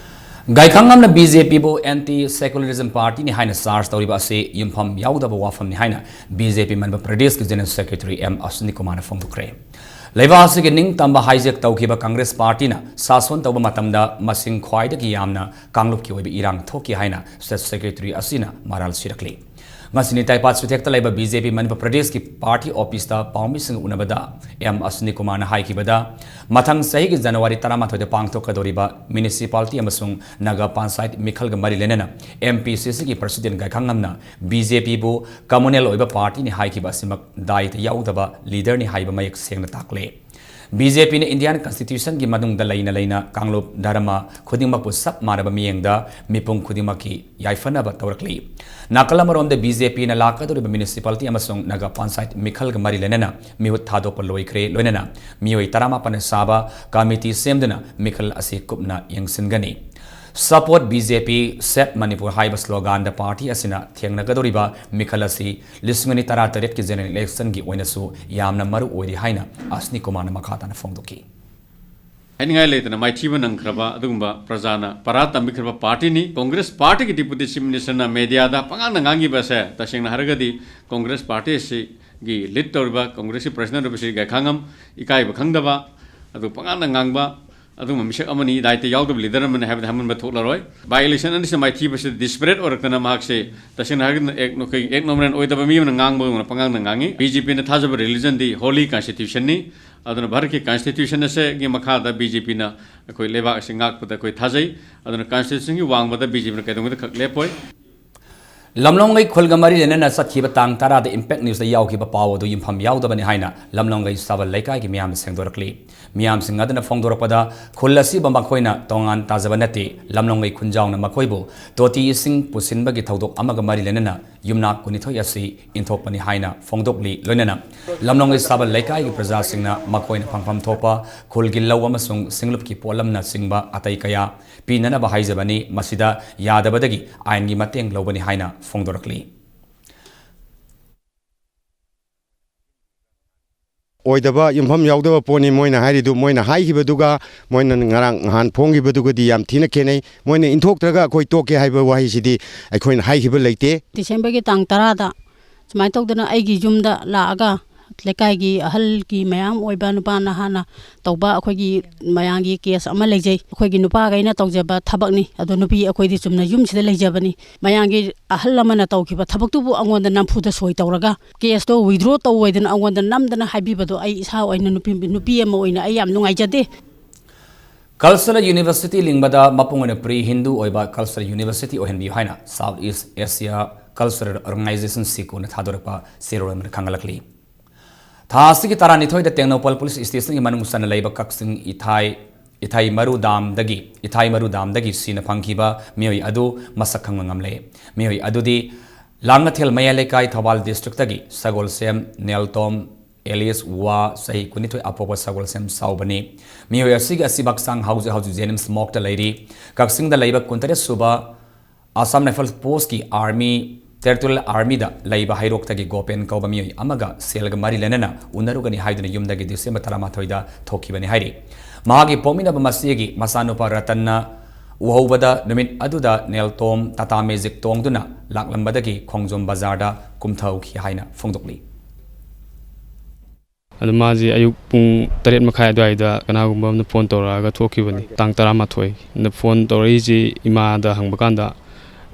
ꯒꯥꯏꯈꯪꯉꯝꯅ BJPꯕꯨ anti secularism partyꯅꯤ ꯍꯥꯏꯅ charge ꯇꯧꯔꯤꯕ ꯑꯁꯤ ꯌꯨꯝꯐꯝ ꯌꯥꯎꯗꯕ ꯋꯥꯐꯝꯅꯤ ꯍꯥꯏꯅ BJP ꯃꯅꯤꯄꯨꯔ ꯄ꯭ꯔꯗꯦꯁꯀꯤ General Secretary ꯑꯦꯝ ꯑꯁ꯭ꯋꯤꯅꯤ ꯀꯨꯃꯥꯔꯅ ꯐꯣꯡꯗꯣꯛꯈ꯭ꯔꯦ꯫ ꯂꯩꯕꯥꯛ ꯑꯁꯤꯒꯤ ꯅꯤꯡꯇꯝꯕ hijack ꯇꯧꯈꯤꯕ Congress partyꯅ ꯁꯥꯁꯣꯟ ꯇꯧꯕ ꯃꯇꯝꯗ ꯃꯁꯤꯡ ꯈ꯭ꯋꯥꯏꯗꯒꯤ ꯌꯥꯝꯅ ꯀꯥꯡꯂꯨꯞꯀꯤ ꯑꯣꯏꯕ ꯏꯔꯥꯡ ꯊꯣꯛꯈꯤ ꯍꯥꯏꯅ State Secretary ꯑꯁꯤꯅ ꯃꯔꯥꯜ ꯁꯤꯔꯛꯂꯤ꯫ ꯉꯁꯤ ꯅꯤꯇꯥꯏꯄꯥꯠ ꯁꯨꯊꯦꯛꯇ ꯂꯩꯕ ꯕꯤ ꯖꯦ ꯄꯤ ꯃꯅꯤꯄꯨꯔ ꯄ꯭ꯔꯗꯦꯁꯀꯤ ꯄꯥꯔꯇꯤ ꯑꯣꯐꯤꯁꯇ ꯄꯥꯎꯃꯤꯁꯤꯡꯒ ꯎꯅꯕꯗ ꯑꯦꯝ ꯑꯁꯅꯤ ꯀꯨꯃꯥꯔꯅ ꯍꯥꯏꯈꯤꯕꯗ, ꯃꯊꯪ ꯆꯍꯤꯒꯤ ꯖꯅꯋꯥꯔꯤ ꯇꯔꯥꯃꯥꯊꯣꯏꯗ ꯄꯥꯡꯊꯣꯛꯀꯗꯧꯔꯤꯕ ꯃ꯭ꯌꯨꯅꯤꯁꯤꯄꯥꯂꯤꯇꯤ ꯑꯃꯁꯨꯡ ꯅꯒꯥ ꯄꯟꯆꯥꯌꯠ ꯃꯤꯈꯜꯒ ꯃꯔꯤ ꯂꯩꯅꯅ ꯑꯦꯝ ꯄꯤ ꯁꯤ ꯁꯤꯒꯤ ꯄ꯭ꯔꯁꯤꯗꯦꯟ ꯒꯥꯏꯈꯥꯉꯝꯅ ꯕꯤ ꯖꯦ ꯄꯤꯕꯨ ꯀꯝꯃꯨꯅꯦꯜ ꯑꯣꯏꯕ ꯄꯥꯔꯇꯤꯅꯤ ꯍꯥꯏꯈꯤꯕ ꯑꯁꯤꯃꯛ ꯗꯥꯏꯇ ꯌꯥꯎꯗꯕ ꯂꯤꯗꯔꯅꯤ ꯍꯥꯏꯕ ꯃꯌꯦꯛ ꯁꯦꯡꯅ ꯇꯥꯛꯂꯦ꯫ ꯕꯤ ꯖꯦ ꯄꯤꯅ ꯏꯟꯗꯤꯌꯥꯟ ꯀꯟꯁꯇꯤꯇ꯭ꯌꯨꯁꯟꯒꯤ ꯃꯅꯨꯡꯗ ꯂꯩꯅ ꯂꯩꯅ ꯀꯥꯡꯂꯨꯞ, ꯙꯔꯃ ꯈꯨꯗꯤꯡꯃꯛꯄꯨ ꯆꯞ ꯃꯥꯟꯅꯕ ꯃꯤꯠꯌꯦꯡꯗ ꯃꯤꯄꯨꯝ ꯈꯨꯗꯤꯡꯃꯛꯀꯤ ꯌꯥꯏꯐꯅꯕ ꯇꯧꯔꯛꯂꯤ꯫ ꯅꯥꯀꯜ ꯑꯃꯔꯣꯝꯗ, ꯕꯤ ꯖꯦ ꯄꯤꯅ ꯂꯥꯛꯀꯗꯧꯔꯤꯕ ꯃ꯭ꯌꯨꯅꯤꯁꯤꯄꯥꯂꯤꯇꯤ ꯑꯃꯁꯨꯡ ꯅꯒꯥ ꯄꯟꯆꯥꯌꯠ ꯃꯤꯈꯜꯒ ꯃꯔꯤ ꯂꯩꯅꯅ ꯃꯤꯍꯨꯠ ꯊꯥꯗꯣꯛꯄ ꯂꯣꯏꯈ꯭ꯔꯦ, ꯂꯣꯏꯅꯅ ꯃꯤꯑꯣꯏ ꯇꯔꯥꯃꯥꯄꯟꯅ ꯁꯥꯕ ꯀꯃꯤꯇꯤ ꯁꯦꯝꯗꯨꯅ ꯃꯤꯈꯜ ꯑꯁꯤ ꯀꯨꯞꯅ ꯌꯦꯡꯁꯤꯟꯒꯅꯤ꯫ Support B J P, Save Manipur ꯍꯥꯏꯕ ꯁ꯭ꯂꯣꯒꯥꯟꯗ ꯄꯥꯔꯇꯤ ꯑꯁꯤꯅ ꯊꯦꯡꯅꯒꯗꯧꯔꯤꯕ ꯃꯤꯈꯜ ꯑꯁꯤ ꯂꯤꯁꯤꯡ ꯑꯅꯤ ꯇꯔꯥꯇꯔꯦꯠꯀꯤ ꯖꯦꯅꯔꯦꯜ ꯏꯂꯦꯛꯁꯟꯒꯤ ꯑꯣꯏꯅꯁꯨ ꯌꯥꯝꯅ ꯃꯔꯨ ꯑꯣꯏꯔꯤ ꯍꯥꯏꯅ ꯑꯁꯅꯤ ꯀꯨꯃꯥꯔꯅ ꯃꯈꯥ ꯇꯥꯅ ꯐꯣꯡꯗꯣꯛꯈꯤ꯫ ꯍꯥꯏꯅꯤꯡꯉꯥꯏ ꯂꯩꯇꯅ ꯃꯥꯏꯊꯤꯕ ꯅꯪꯈ꯭ꯔꯕ ꯑꯗꯨꯒꯨꯝꯕ ꯄ꯭ꯔꯖꯥꯅ ꯄꯔꯥ ꯇꯝꯕꯤꯈ꯭ꯔꯕ ꯄꯥꯔꯇꯤꯅꯤ꯫ ꯀꯣꯡꯒ꯭ꯔꯦꯁ ꯄꯥꯔꯇꯤꯒꯤ ꯗꯤꯄꯨꯇꯤ ꯆꯤꯐ ꯃꯤꯅꯤꯁꯇꯔꯅ ꯃꯦꯗꯤꯌꯥꯗ ꯄꯉꯥꯡꯗ ꯉꯥꯡꯈꯤꯕ ꯑꯁꯦ, ꯇꯁꯦꯡꯅ ꯍꯥꯏꯔꯒꯗꯤ, ꯀꯣꯡꯒ꯭ꯔꯦꯁ ꯄꯥꯔꯇꯤ ꯑꯁꯤꯒꯤ ꯂꯤꯗ ꯇꯧꯔꯤꯕ ꯀꯣꯡꯒ꯭ꯔꯦꯁꯀꯤ ꯄ꯭ꯔꯁꯤꯗꯦꯟ ꯑꯣꯏꯔꯤꯕ ꯁ꯭ꯔꯤ ꯒꯥꯏꯈꯥꯉꯝ ꯏꯀꯥꯏꯕ ꯈꯪꯗꯕ, ꯑꯗꯨ ꯄꯉꯥꯡꯗ ꯉꯥꯡꯕ, ꯑꯗꯨꯒꯨꯝꯕ ꯃꯤꯁꯛ ꯑꯃꯅꯤ, ꯗꯥꯏꯇ ꯌꯥꯎꯗꯕ ꯂꯤꯗꯔ ꯑꯃꯅꯤ ꯍꯥꯏꯕꯗ ꯍꯥꯏꯃꯟꯕ ꯊꯣꯛꯂꯔꯣꯏ꯫ ꯕꯥꯏ ꯏꯂꯦꯛꯁꯟ ꯑꯅꯤꯁꯤꯗ ꯃꯥꯏꯊꯤꯕꯁꯤꯗ ꯗꯤꯁꯄꯦꯔꯦꯠ ꯑꯣꯏꯔꯛꯇꯅ ꯃꯍꯥꯛꯁꯦ, ꯇꯁꯦꯡꯅ ꯍꯥꯏꯔꯒꯗꯤ, ꯑꯦꯛ-, ꯑꯩꯈꯣꯏ ꯑꯦꯛꯅꯣꯃꯔꯦꯟ ꯑꯣꯏꯗꯕ ꯃꯤ ꯑꯃꯅ ꯉꯥꯡꯕꯒꯨꯝꯅ ꯄꯉꯥꯡꯗ ꯉꯥꯡꯉꯤ꯫ ꯕꯤ ꯖꯦ ꯄꯤꯅ ꯊꯥꯖꯕ ꯔꯤꯂꯤꯖꯟꯗꯤ ꯍꯣꯂꯤ ꯀꯟꯁꯇꯤꯇ꯭ꯌꯨꯁꯟꯅꯤ꯫ ꯑꯗꯨꯅ ꯚꯥꯔꯠꯀꯤ ꯀꯟꯁꯇꯤꯇ꯭ꯌꯨꯁꯟ ꯑꯁꯤꯒꯤ ꯃꯈꯥꯗ ꯕꯤ ꯖꯦ ꯄꯤꯅ ꯑꯩꯈꯣꯏ ꯂꯩꯕꯥꯛ ꯑꯁꯤ ꯉꯥꯛꯄꯗ ꯑꯩꯈꯣꯏ ꯊꯥꯖꯩ꯫ ꯑꯗꯨꯅ ꯀꯟꯁꯇꯤꯇ꯭ꯌꯨꯁꯟꯒꯤ ꯋꯥꯡꯃꯗ ꯕꯤ ꯖꯦ ꯄꯤꯅ ꯀꯩꯗꯧꯉꯩꯗ ꯈꯛ ꯂꯦꯞꯄꯣꯏ꯫ ꯂꯝꯂꯣꯡꯒꯩ ꯈꯨꯜꯒ ꯃꯔꯤ ꯂꯩꯅꯅ ꯆꯠꯈꯤꯕ ꯇꯥꯡ ꯇꯔꯥꯗ ꯏꯝꯄꯦꯛ ꯅ꯭ꯌꯨꯁꯇ ꯌꯥꯎꯈꯤꯕ ꯄꯥꯎ ꯑꯗꯨ ꯌꯨꯝꯐꯝ ꯌꯥꯎꯗꯕꯅꯤ ꯍꯥꯏꯅ ꯂꯝꯂꯣꯡꯒꯩ ꯁꯥꯕꯜ ꯂꯩꯀꯥꯏꯒꯤ ꯃꯤꯌꯥꯝꯅ ꯁꯦꯡꯗꯣꯔꯛꯂꯤ꯫ ꯃꯤꯌꯥꯝꯁꯤꯡ ꯑꯗꯨꯅ ꯐꯣꯡꯗꯣꯔꯛꯄꯗ, ꯈꯨꯜ ꯑꯁꯤꯕꯨ ꯃꯈꯣꯏꯅ ꯇꯣꯉꯥꯟ ꯇꯥꯖꯕ ꯅꯠꯇꯦ, ꯂꯝꯂꯣꯡꯒꯩ ꯈꯨꯟꯖꯥꯎꯅ ꯃꯈꯣꯏꯕꯨ ꯇꯣꯇꯤ ꯏꯁꯤꯡ ꯄꯨꯁꯤꯟꯕꯒꯤ ꯊꯧꯗꯣꯛ ꯑꯃꯒ ꯃꯔꯤ ꯂꯩꯅꯅ ꯌꯨꯝꯅꯥꯛ ꯀꯨꯟꯅꯤꯊꯣꯏ ꯑꯁꯤ ꯏꯟꯊꯣꯛꯄꯅꯤ ꯍꯥꯏꯅ ꯐꯣꯡꯗꯣꯛꯂꯤ꯫ ꯂꯣꯏꯅꯅ ꯂꯝꯂꯣꯡꯒꯩ ꯁꯥꯕꯜ ꯂꯩꯀꯥꯏꯒꯤ ꯄ꯭ꯔꯖꯥꯁꯤꯡꯅ ꯃꯈꯣꯏꯅ ꯐꯪꯐꯝ ꯊꯣꯛꯄ ꯈꯨꯜꯒꯤ ꯂꯧ ꯑꯃꯁꯨꯡ ꯁꯤꯡꯂꯨꯞꯀꯤ ꯄꯣꯠꯂꯝꯅꯆꯤꯡꯕ ꯑꯇꯩ ꯀꯌꯥ ꯄꯤꯅꯅꯕ ꯍꯥꯏꯖꯕꯅꯤ꯫ ꯃꯁꯤꯗ ꯌꯥꯗꯕꯗꯒꯤ ꯑꯥꯏꯟꯒꯤ ꯃꯇꯦꯡ ꯂꯧꯕꯅꯤ ꯍꯥꯏꯅ ꯐꯣꯡꯗꯣꯔꯛꯂꯤ꯫ ꯑꯣꯏꯗꯕ, ꯌꯨꯝꯐꯝ ꯌꯥꯎꯗꯕ ꯄꯣꯠꯅꯤ ꯃꯣꯏꯅ ꯍꯥꯏꯔꯤꯗꯨ꯫ ꯃꯣꯏꯅ ꯍꯥꯏꯈꯤꯕꯗꯨꯒ ꯃꯣꯏꯅ ꯉꯔꯥꯡ ꯅꯍꯥꯟ ꯐꯣꯡꯈꯤꯕꯗꯨꯒꯗꯤ ꯌꯥꯝ ꯊꯤꯅ ꯈꯦꯠꯅꯩ꯫ ꯃꯣꯏꯅ ꯏꯟꯊꯣꯛꯇ꯭ꯔꯒ ꯑꯩꯈꯣꯏ ꯇꯣꯛꯀꯦ ꯍꯥꯏꯕ ꯋꯥꯍꯩꯁꯤꯗꯤ ꯑꯩꯈꯣꯏꯅ ꯍꯥꯏꯈꯤꯕ ꯂꯩꯇꯦ꯫ ꯗꯤꯁꯦꯝꯕꯔꯒꯤ ꯇꯥꯡ ꯇꯔꯥꯗ ꯁꯨꯃꯥꯏꯅ ꯇꯧꯗꯅ ꯑꯩꯒꯤ ꯌꯨꯝꯗ ꯂꯥꯛꯑꯒ ꯂꯩꯀꯥꯏꯒꯤ ꯑꯍꯜꯒꯤ ꯃꯌꯥꯝ ꯑꯣꯏꯕ ꯅꯨꯄꯥ ꯅꯍꯥꯅ ꯇꯧꯕ ꯑꯩꯈꯣꯏꯒꯤ ꯃꯌꯥꯝꯒꯤ ꯀꯦꯁ ꯑꯃ ꯂꯩꯖꯩ꯫ ꯑꯩꯈꯣꯏꯒꯤ ꯅꯨꯄꯥꯈꯩꯅ ꯇꯧꯖꯕ ꯊꯕꯛꯅꯤ꯫ ꯑꯗꯣ ꯅꯨꯄꯤ ꯑꯩꯈꯣꯏꯗꯤ ꯆꯨꯝꯅ ꯌꯨꯝꯁꯤꯗ ꯂꯩꯖꯕꯅꯤ꯫ ꯃꯌꯥꯝꯒꯤ ꯑꯍꯜ ꯑꯃꯅ ꯇꯧꯈꯤꯕ ꯊꯕꯛꯇꯨꯕꯨ ꯑꯩꯉꯣꯟꯗ ꯅꯝꯐꯨꯗ ꯁꯣꯏ ꯇꯧꯔꯒ ꯀꯦꯁꯇꯣ ꯋꯤꯗ꯭ꯔꯣ ꯇꯧꯑꯣꯏꯗꯅ ꯑꯩꯉꯣꯟꯗ ꯅꯝꯗꯅ ꯍꯥꯏꯕꯤꯕꯗꯣ ꯑꯩ ꯏꯁꯥ ꯑꯣꯏꯅ ꯅꯨꯄꯤ, ꯅꯨꯄꯤ ꯑꯃ ꯑꯣꯏꯅ ꯑꯩ ꯌꯥꯝ ꯅꯨꯡꯉꯥꯏꯖꯗꯦ꯫ ꯀꯜꯆꯔꯦꯜ ꯌꯨꯅꯤꯚꯔꯁꯤꯇꯤ ꯂꯤꯡꯕꯗ ꯃꯄꯨꯡ ꯑꯣꯏꯅ ꯄ꯭ꯔꯤ ꯍꯤꯟꯗꯨ ꯑꯣꯏꯕ ꯀꯜꯆꯔꯦꯜ ꯌꯨꯅꯤꯚꯔꯁꯤꯇꯤ ꯑꯣꯏꯍꯟꯕꯤꯌꯨ ꯍꯥꯏꯅ ꯁꯥꯎꯠ ꯏꯁ ꯑꯦꯁꯤꯌꯥ ꯀꯜꯆꯔꯦꯜ ꯑꯣꯔꯒꯅꯥꯏꯖꯦꯁꯟ, ꯁꯤꯀꯣꯅ ꯊꯥꯗꯣꯔꯛꯄ ꯆꯦꯔꯣꯜ ꯑꯃꯅ ꯈꯪꯍꯜꯂꯛꯂꯤ꯫ ꯊꯥ ꯑꯁꯤꯒꯤ ꯇꯔꯥꯅꯤꯊꯣꯏꯗ ꯇꯦꯡꯅꯧꯄꯜ ꯄꯨꯂꯤꯁ ꯁ꯭ꯇꯦꯁꯟꯒꯤ ꯃꯅꯨꯡ ꯆꯟꯅ ꯂꯩꯕ ꯀꯛꯆꯤꯡ ꯏꯊꯥꯏ, ꯏꯊꯥꯏ ꯃꯔꯨ ꯗꯥꯝꯗꯒꯤ, ꯏꯊꯥꯏ ꯃꯔꯨ ꯗꯥꯝꯗꯒꯤ ꯁꯤꯅ ꯐꯪꯈꯤꯕ ꯃꯤꯑꯣꯏ ꯑꯗꯨ ꯃꯁꯛ ꯈꯪꯕ ꯉꯝꯂꯦ꯫ ꯃꯤꯑꯣꯏ ꯑꯗꯨꯗꯤ ꯂꯥꯡꯉꯊꯦꯜ ꯃꯌꯥꯏ ꯂꯩꯀꯥꯏ, ꯊꯧꯕꯥꯜ ꯗꯤꯁꯇ꯭ꯔꯤꯛꯇꯒꯤ ꯁꯒꯣꯜꯁꯦꯝ ꯅꯦꯜꯇꯣꯝ ꯑꯦꯂꯤꯁ ꯋꯥ, ꯆꯍꯤ ꯀꯨꯟꯅꯤꯊꯣꯏ, ꯑꯄꯣꯛꯄ ꯁꯒꯣꯜꯁꯦꯝ ꯁꯥꯎꯕꯅꯤ꯫ ꯃꯤꯑꯣꯏ ꯑꯁꯤꯒꯤ ꯑꯁꯤꯕ ꯍꯛꯆꯥꯡ ꯍꯧꯖꯤꯛ ꯍꯧꯖꯤꯛ ꯖꯦꯅꯤꯝꯁ ꯃꯣꯔꯒꯇ ꯂꯩꯔꯤ꯫ ꯀꯛꯆꯤꯡꯗ ꯂꯩꯕ ꯀꯨꯟꯇꯔꯦꯠ ꯁꯨꯕ ꯑꯁꯥꯝ ꯔꯥꯏꯐꯜꯁ ꯄꯣꯁꯀꯤ ꯑꯥꯔꯃꯤ, ꯇꯦꯔꯤꯇꯣꯔꯤꯌꯦꯜ ꯑꯥꯔꯃꯤꯗ ꯂꯩꯕ ꯍꯩꯔꯣꯛꯇꯒꯤ ꯒꯣꯄꯦꯟ ꯀꯧꯕ ꯃꯤꯑꯣꯏ ꯑꯃꯒ ꯁꯦꯜꯒ ꯃꯔꯤ ꯂꯩꯅꯅ ꯎꯅꯔꯨꯒꯅꯤ ꯍꯥꯏꯗꯨꯅ ꯌꯨꯝꯗꯒꯤ ꯗꯤꯁꯦꯝꯕꯔ ꯇꯔꯥꯃꯥꯊꯣꯏꯗ ꯊꯣꯛꯈꯤꯕꯅꯤ ꯍꯥꯏꯔꯤ꯫ ꯃꯍꯥꯛꯀꯤ ꯄꯣꯛꯃꯤꯟꯅꯕ ꯃꯆꯦꯒꯤ ꯃꯆꯥꯅꯨꯄꯥ ꯔꯇꯟꯅ ꯎꯍꯧꯕꯗ ꯅꯨꯃꯤꯠ ꯑꯗꯨꯗ ꯅꯦꯜꯇꯣꯝ ꯇꯥꯇꯥ ꯃꯦꯖꯤꯛ ꯇꯣꯡꯗꯨꯅ ꯂꯥꯛꯂꯝꯕꯗꯒꯤ ꯈꯣꯡꯖꯣꯝ ꯕꯖꯥꯔꯗ ꯀꯨꯝꯊꯍꯧꯈꯤ ꯍꯥꯏꯅ ꯐꯣꯡꯗꯣꯛꯂꯤ꯫ ꯑꯗꯨ ꯃꯥꯁꯤ ꯑꯌꯨꯛ ꯄꯨꯡ ꯇꯔꯦꯠ ꯃꯈꯥꯏ ꯑꯗꯨꯋꯥꯏꯗ ꯀꯅꯥꯒꯨꯝꯕ ꯑꯃꯅ ꯐꯣꯟ ꯇꯧꯔꯛꯑꯒ ꯊꯣꯛꯈꯤꯕꯅꯤ꯫ ꯇꯥꯡ ꯇꯔꯥꯃꯥꯊꯣꯏꯗ ꯐꯣꯟ ꯇꯧꯔꯛꯏꯁꯤ ꯏꯃꯥꯗ ꯍꯪꯕ ꯀꯥꯟꯗ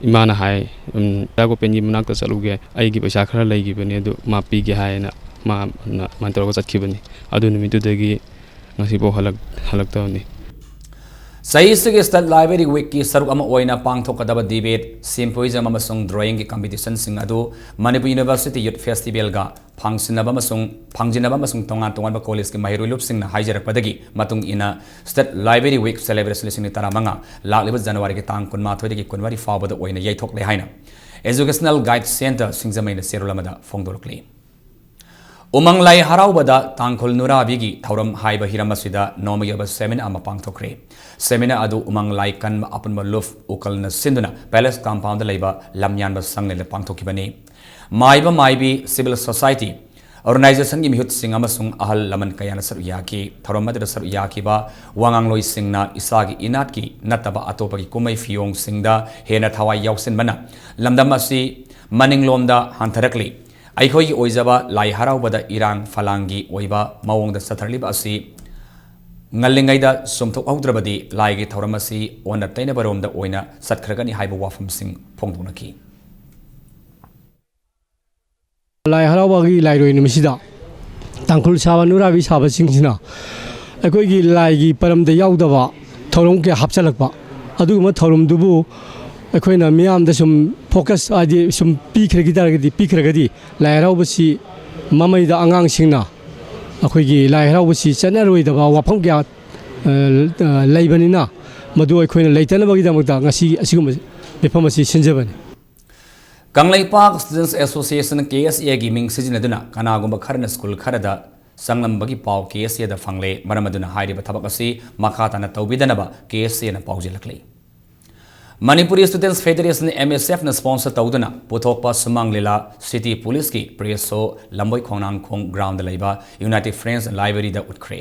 ꯏꯃꯥꯅ ꯍꯥꯏ, "ꯎꯝ, ꯗꯥ ꯒꯣꯄꯦꯟꯒꯤ ꯃꯅꯥꯛꯇ ꯆꯠꯂꯨꯒꯦ, ꯑꯩꯒꯤ ꯄꯩꯁꯥ ꯈꯔ ꯂꯩꯈꯤꯕꯅꯤ, ꯑꯗꯨ ꯃꯥ ꯄꯤꯒꯦ ꯍꯥꯏꯅ ꯃꯥꯅ ꯑꯗꯨꯃꯥꯏꯅ ꯇꯧꯔꯒ ꯆꯠꯈꯤꯕꯅꯤ꯫ ꯑꯗꯨ ꯅꯨꯃꯤꯠꯇꯨꯗꯒꯤ ꯉꯁꯤꯐꯥꯎ ꯍꯜꯂꯛ-, ꯍꯜꯂꯛꯇꯕꯅꯤ"꯫ ꯆꯍꯤꯁꯤꯒꯤ ꯁ꯭ꯇꯦꯠ ꯂꯥꯏꯕ꯭ꯔꯦꯔꯤ ꯋꯤꯛꯀꯤ ꯁꯔꯨꯛ ꯑꯃ ꯑꯣꯏꯅ ꯄꯥꯡꯊꯣꯛꯀꯗꯕ ꯗꯤꯕꯦꯠ, ꯁꯤꯝꯄꯣꯖꯤꯌꯝ ꯑꯃꯁꯨꯡ ꯗ꯭ꯔꯣꯌꯤꯡꯒꯤ ꯀꯝꯄꯤꯇꯤꯁꯟꯁꯤꯡ ꯑꯗꯨ ꯃꯅꯤꯄꯨꯔ ꯌꯨꯅꯤꯚꯔꯁꯤꯇꯤ ꯌꯨꯠ ꯐꯦꯁꯇꯤꯚꯦꯜꯒ ꯐꯥꯡꯁꯤꯟꯅꯕ ꯑꯃꯁꯨꯡ, ꯐꯥꯡꯖꯤꯟꯅꯕ ꯑꯃꯁꯨꯡ ꯇꯣꯉꯥꯟ ꯇꯣꯉꯥꯟꯕ ꯀꯣꯂꯦꯖꯀꯤ ꯃꯍꯩꯔꯣꯏ ꯂꯨꯞꯁꯤꯡꯅ ꯍꯥꯏꯖꯔꯛꯄꯗꯒꯤ ꯃꯇꯨꯡ ꯏꯟꯅ, ꯁ꯭ꯇꯦꯠ ꯂꯥꯏꯕ꯭ꯔꯦꯔꯤ ꯋꯤꯛ ꯁꯦꯂꯦꯕ꯭ꯔꯦꯁꯟ ꯂꯤꯁꯤꯡ ꯑꯅꯤ ꯇꯔꯥꯃꯉꯥ ꯂꯥꯛꯂꯤꯕ ꯖꯅꯋꯥꯔꯤꯒꯤ ꯇꯥꯡ ꯀꯨꯟꯃꯥꯊꯣꯏꯗꯒꯤ ꯀꯨꯟꯃꯔꯤ ꯐꯥꯎꯕꯗ ꯑꯣꯏꯅ ꯌꯩꯊꯣꯛꯂꯦ ꯍꯥꯏꯅ ꯑꯦꯖꯨꯀꯦꯁꯅꯦꯜ ꯒꯥꯏꯗ ꯁꯦꯟꯇꯔ ꯁꯤꯡꯖꯃꯩꯅ ꯆꯦꯔꯣꯜ ꯑꯃꯗ ꯐꯣꯡꯗꯣꯔꯛꯂꯤ꯫ ꯎꯃꯪ ꯂꯥꯏ ꯍꯔꯥꯎꯕꯗ ꯇꯥꯡꯈꯨꯜ ꯅꯨꯔꯥꯕꯤꯒꯤ ꯊꯧꯔꯝ ꯍꯥꯏꯕ ꯍꯤꯔꯝ ꯑꯁꯤꯗ ꯅꯣꯡꯃꯒꯤ ꯑꯣꯏꯕ ꯁꯦꯃꯤꯅꯥꯔ ꯑꯃ ꯄꯥꯡꯊꯣꯛꯈ꯭ꯔꯦ꯫ ꯁꯦꯃꯤꯅꯥꯔ ꯑꯗꯨ ꯎꯃꯪ ꯂꯥꯏ ꯀꯟꯕ ꯑꯄꯨꯟꯕ ꯂꯨꯞ ꯎꯀꯜꯅ ꯁꯤꯟꯗꯨꯅ ꯄꯦꯂꯦꯁ ꯀꯝꯄꯥꯎꯟꯗ ꯂꯩꯕ ꯂꯝꯌꯥꯟꯕ ꯁꯪꯂꯦꯟꯗ ꯄꯥꯡꯊꯣꯛꯈꯤꯕꯅꯤ꯫ ꯃꯥꯏꯕ ꯃꯥꯏꯕꯤ, ꯁꯤꯚꯤꯜ ꯁꯣꯁꯥꯏꯇꯤ ꯑꯣꯔꯒꯅꯥꯏꯖꯦꯁꯟꯒꯤ ꯃꯤꯍꯨꯠꯁꯤꯡ ꯑꯃꯁꯨꯡ ꯑꯍꯜ ꯂꯃꯟ ꯀꯌꯥꯅ ꯁꯔꯨꯛ ꯌꯥꯈꯤ꯫ ꯊꯧꯔꯝ ꯑꯗꯨꯗ ꯁꯔꯨꯛ ꯌꯥꯈꯤꯕ ꯋꯥꯉꯥꯡꯂꯣꯏꯁꯤꯡꯅ ꯏꯁꯥꯒꯤ ꯏꯅꯥꯠꯀꯤ ꯅꯠꯇꯕ ꯑꯇꯣꯞꯄꯒꯤ ꯀꯨꯝꯍꯩ ꯐꯤꯌꯣꯡꯁꯤꯡꯗ ꯍꯦꯟꯅ ꯊꯋꯥꯏ ꯌꯥꯎꯁꯤꯟꯕꯅ ꯂꯝꯗꯝ ꯑꯁꯤ ꯃꯅꯤꯡꯂꯣꯝꯗ ꯍꯟꯊꯔꯛꯂꯤ꯫ ꯑꯩꯈꯣꯏꯒꯤ ꯑꯣꯏꯖꯕ ꯂꯥꯏ ꯍꯔꯥꯎꯕꯗ ꯏꯔꯥꯡ ꯐꯂꯥꯡꯒꯤ ꯑꯣꯏꯕ ꯃꯑꯣꯡꯗ ꯆꯠꯊꯔꯛꯂꯤꯕ ꯑꯁꯤ ꯉꯜꯂꯤꯉꯩꯗ ꯆꯨꯝꯊꯣꯛꯍꯧꯗ꯭ꯔꯕꯗꯤ ꯂꯥꯏꯒꯤ ꯊꯧꯔꯝ ꯑꯁꯤ ꯑꯣꯟꯅ ꯇꯩꯅꯕꯔꯣꯝꯗ ꯑꯣꯏꯅ ꯆꯠꯈ꯭ꯔꯒꯅꯤ ꯍꯥꯏꯕ ꯋꯥꯐꯝꯁꯤꯡ ꯐꯣꯡꯗꯣꯛꯅꯈꯤ꯫ ꯂꯥꯏ ꯍꯔꯥꯎꯕꯒꯤ ꯂꯥꯏꯔꯣꯏ ꯅꯨꯃꯤꯠꯁꯤꯗ ꯇꯥꯡꯈꯨꯜ ꯁꯥꯕ ꯅꯨꯔꯥꯕꯤ ꯁꯥꯕꯁꯤꯡꯁꯤꯅ ꯑꯩꯈꯣꯏꯒꯤ ꯂꯥꯏꯒꯤ ꯄꯔꯝꯗ ꯌꯥꯎꯗꯕ ꯊꯧꯔꯝ ꯀꯌꯥ ꯍꯥꯞꯆꯤꯜꯂꯛꯄ, ꯑꯗꯨꯒꯨꯝꯕ ꯊꯧꯔꯝꯗꯨꯕꯨ ꯑꯩꯈꯣꯏꯅ ꯃꯤꯌꯥꯝꯗ ꯁꯨꯝ focus, ꯍꯥꯏꯗꯤ ꯁꯨꯝ ꯄꯤꯈ꯭ꯔꯒꯤ ꯇꯥꯔꯒꯗꯤ, ꯄꯤꯈ꯭ꯔꯒꯗꯤ ꯂꯥꯏ ꯍꯔꯥꯎꯕꯁꯤ ꯃꯃꯩꯗ ꯑꯉꯥꯡꯁꯤꯡꯅ ꯑꯩꯈꯣꯏꯒꯤ ꯂꯥꯏ ꯍꯔꯥꯎꯕꯁꯤ ꯆꯠꯅꯔꯣꯏꯗꯕ ꯋꯥꯐꯝ ꯀꯌꯥ, ꯑ, ꯑ, ꯂꯩꯕꯅꯤꯅ, ꯃꯗꯨ ꯑꯩꯈꯣꯏꯅ ꯂꯩꯇꯅꯕꯒꯤꯗꯃꯛꯇ ꯉꯁꯤ ꯑꯁꯤꯒꯨꯝꯕ ꯃꯤꯐꯝ ꯑꯁꯤ ꯁꯤꯟꯖꯕꯅꯤ꯫ Kangleipak Students Association, K S A ꯒꯤ ꯃꯤꯡ ꯁꯤꯖꯤꯟꯅꯗꯨꯅ ꯀꯅꯥꯒꯨꯝꯕ ꯈꯔꯅ ꯁ꯭ꯀꯨꯜ ꯈꯔꯗ ꯆꯪꯂꯝꯕꯒꯤ ꯄꯥꯎ K S A ꯗ ꯐꯪꯂꯦ꯫ ꯃꯔꯝ ꯑꯗꯨꯅ ꯍꯥꯏꯔꯤꯕ ꯊꯕꯛ ꯑꯁꯤ ꯃꯈꯥ ꯇꯥꯅ ꯇꯧꯕꯤꯗꯅꯕ K S A ꯅ ꯄꯥꯎꯖꯦꯜꯂꯛꯂꯤ꯫ Manipuri Students Federation, M S F ꯅ sponsor ꯇꯧꯗꯨꯅ ꯄꯨꯊꯣꯛꯄ ꯁꯨꯃꯥꯡ ꯂꯤꯂꯥ City Police ꯀꯤ press show ꯂꯝꯕꯣꯏ ꯈꯣꯡꯅꯥꯡꯈꯣꯡ ground ꯗ ꯂꯩꯕ United Friends Library ꯗ ꯎꯠꯈ꯭ꯔꯦ꯫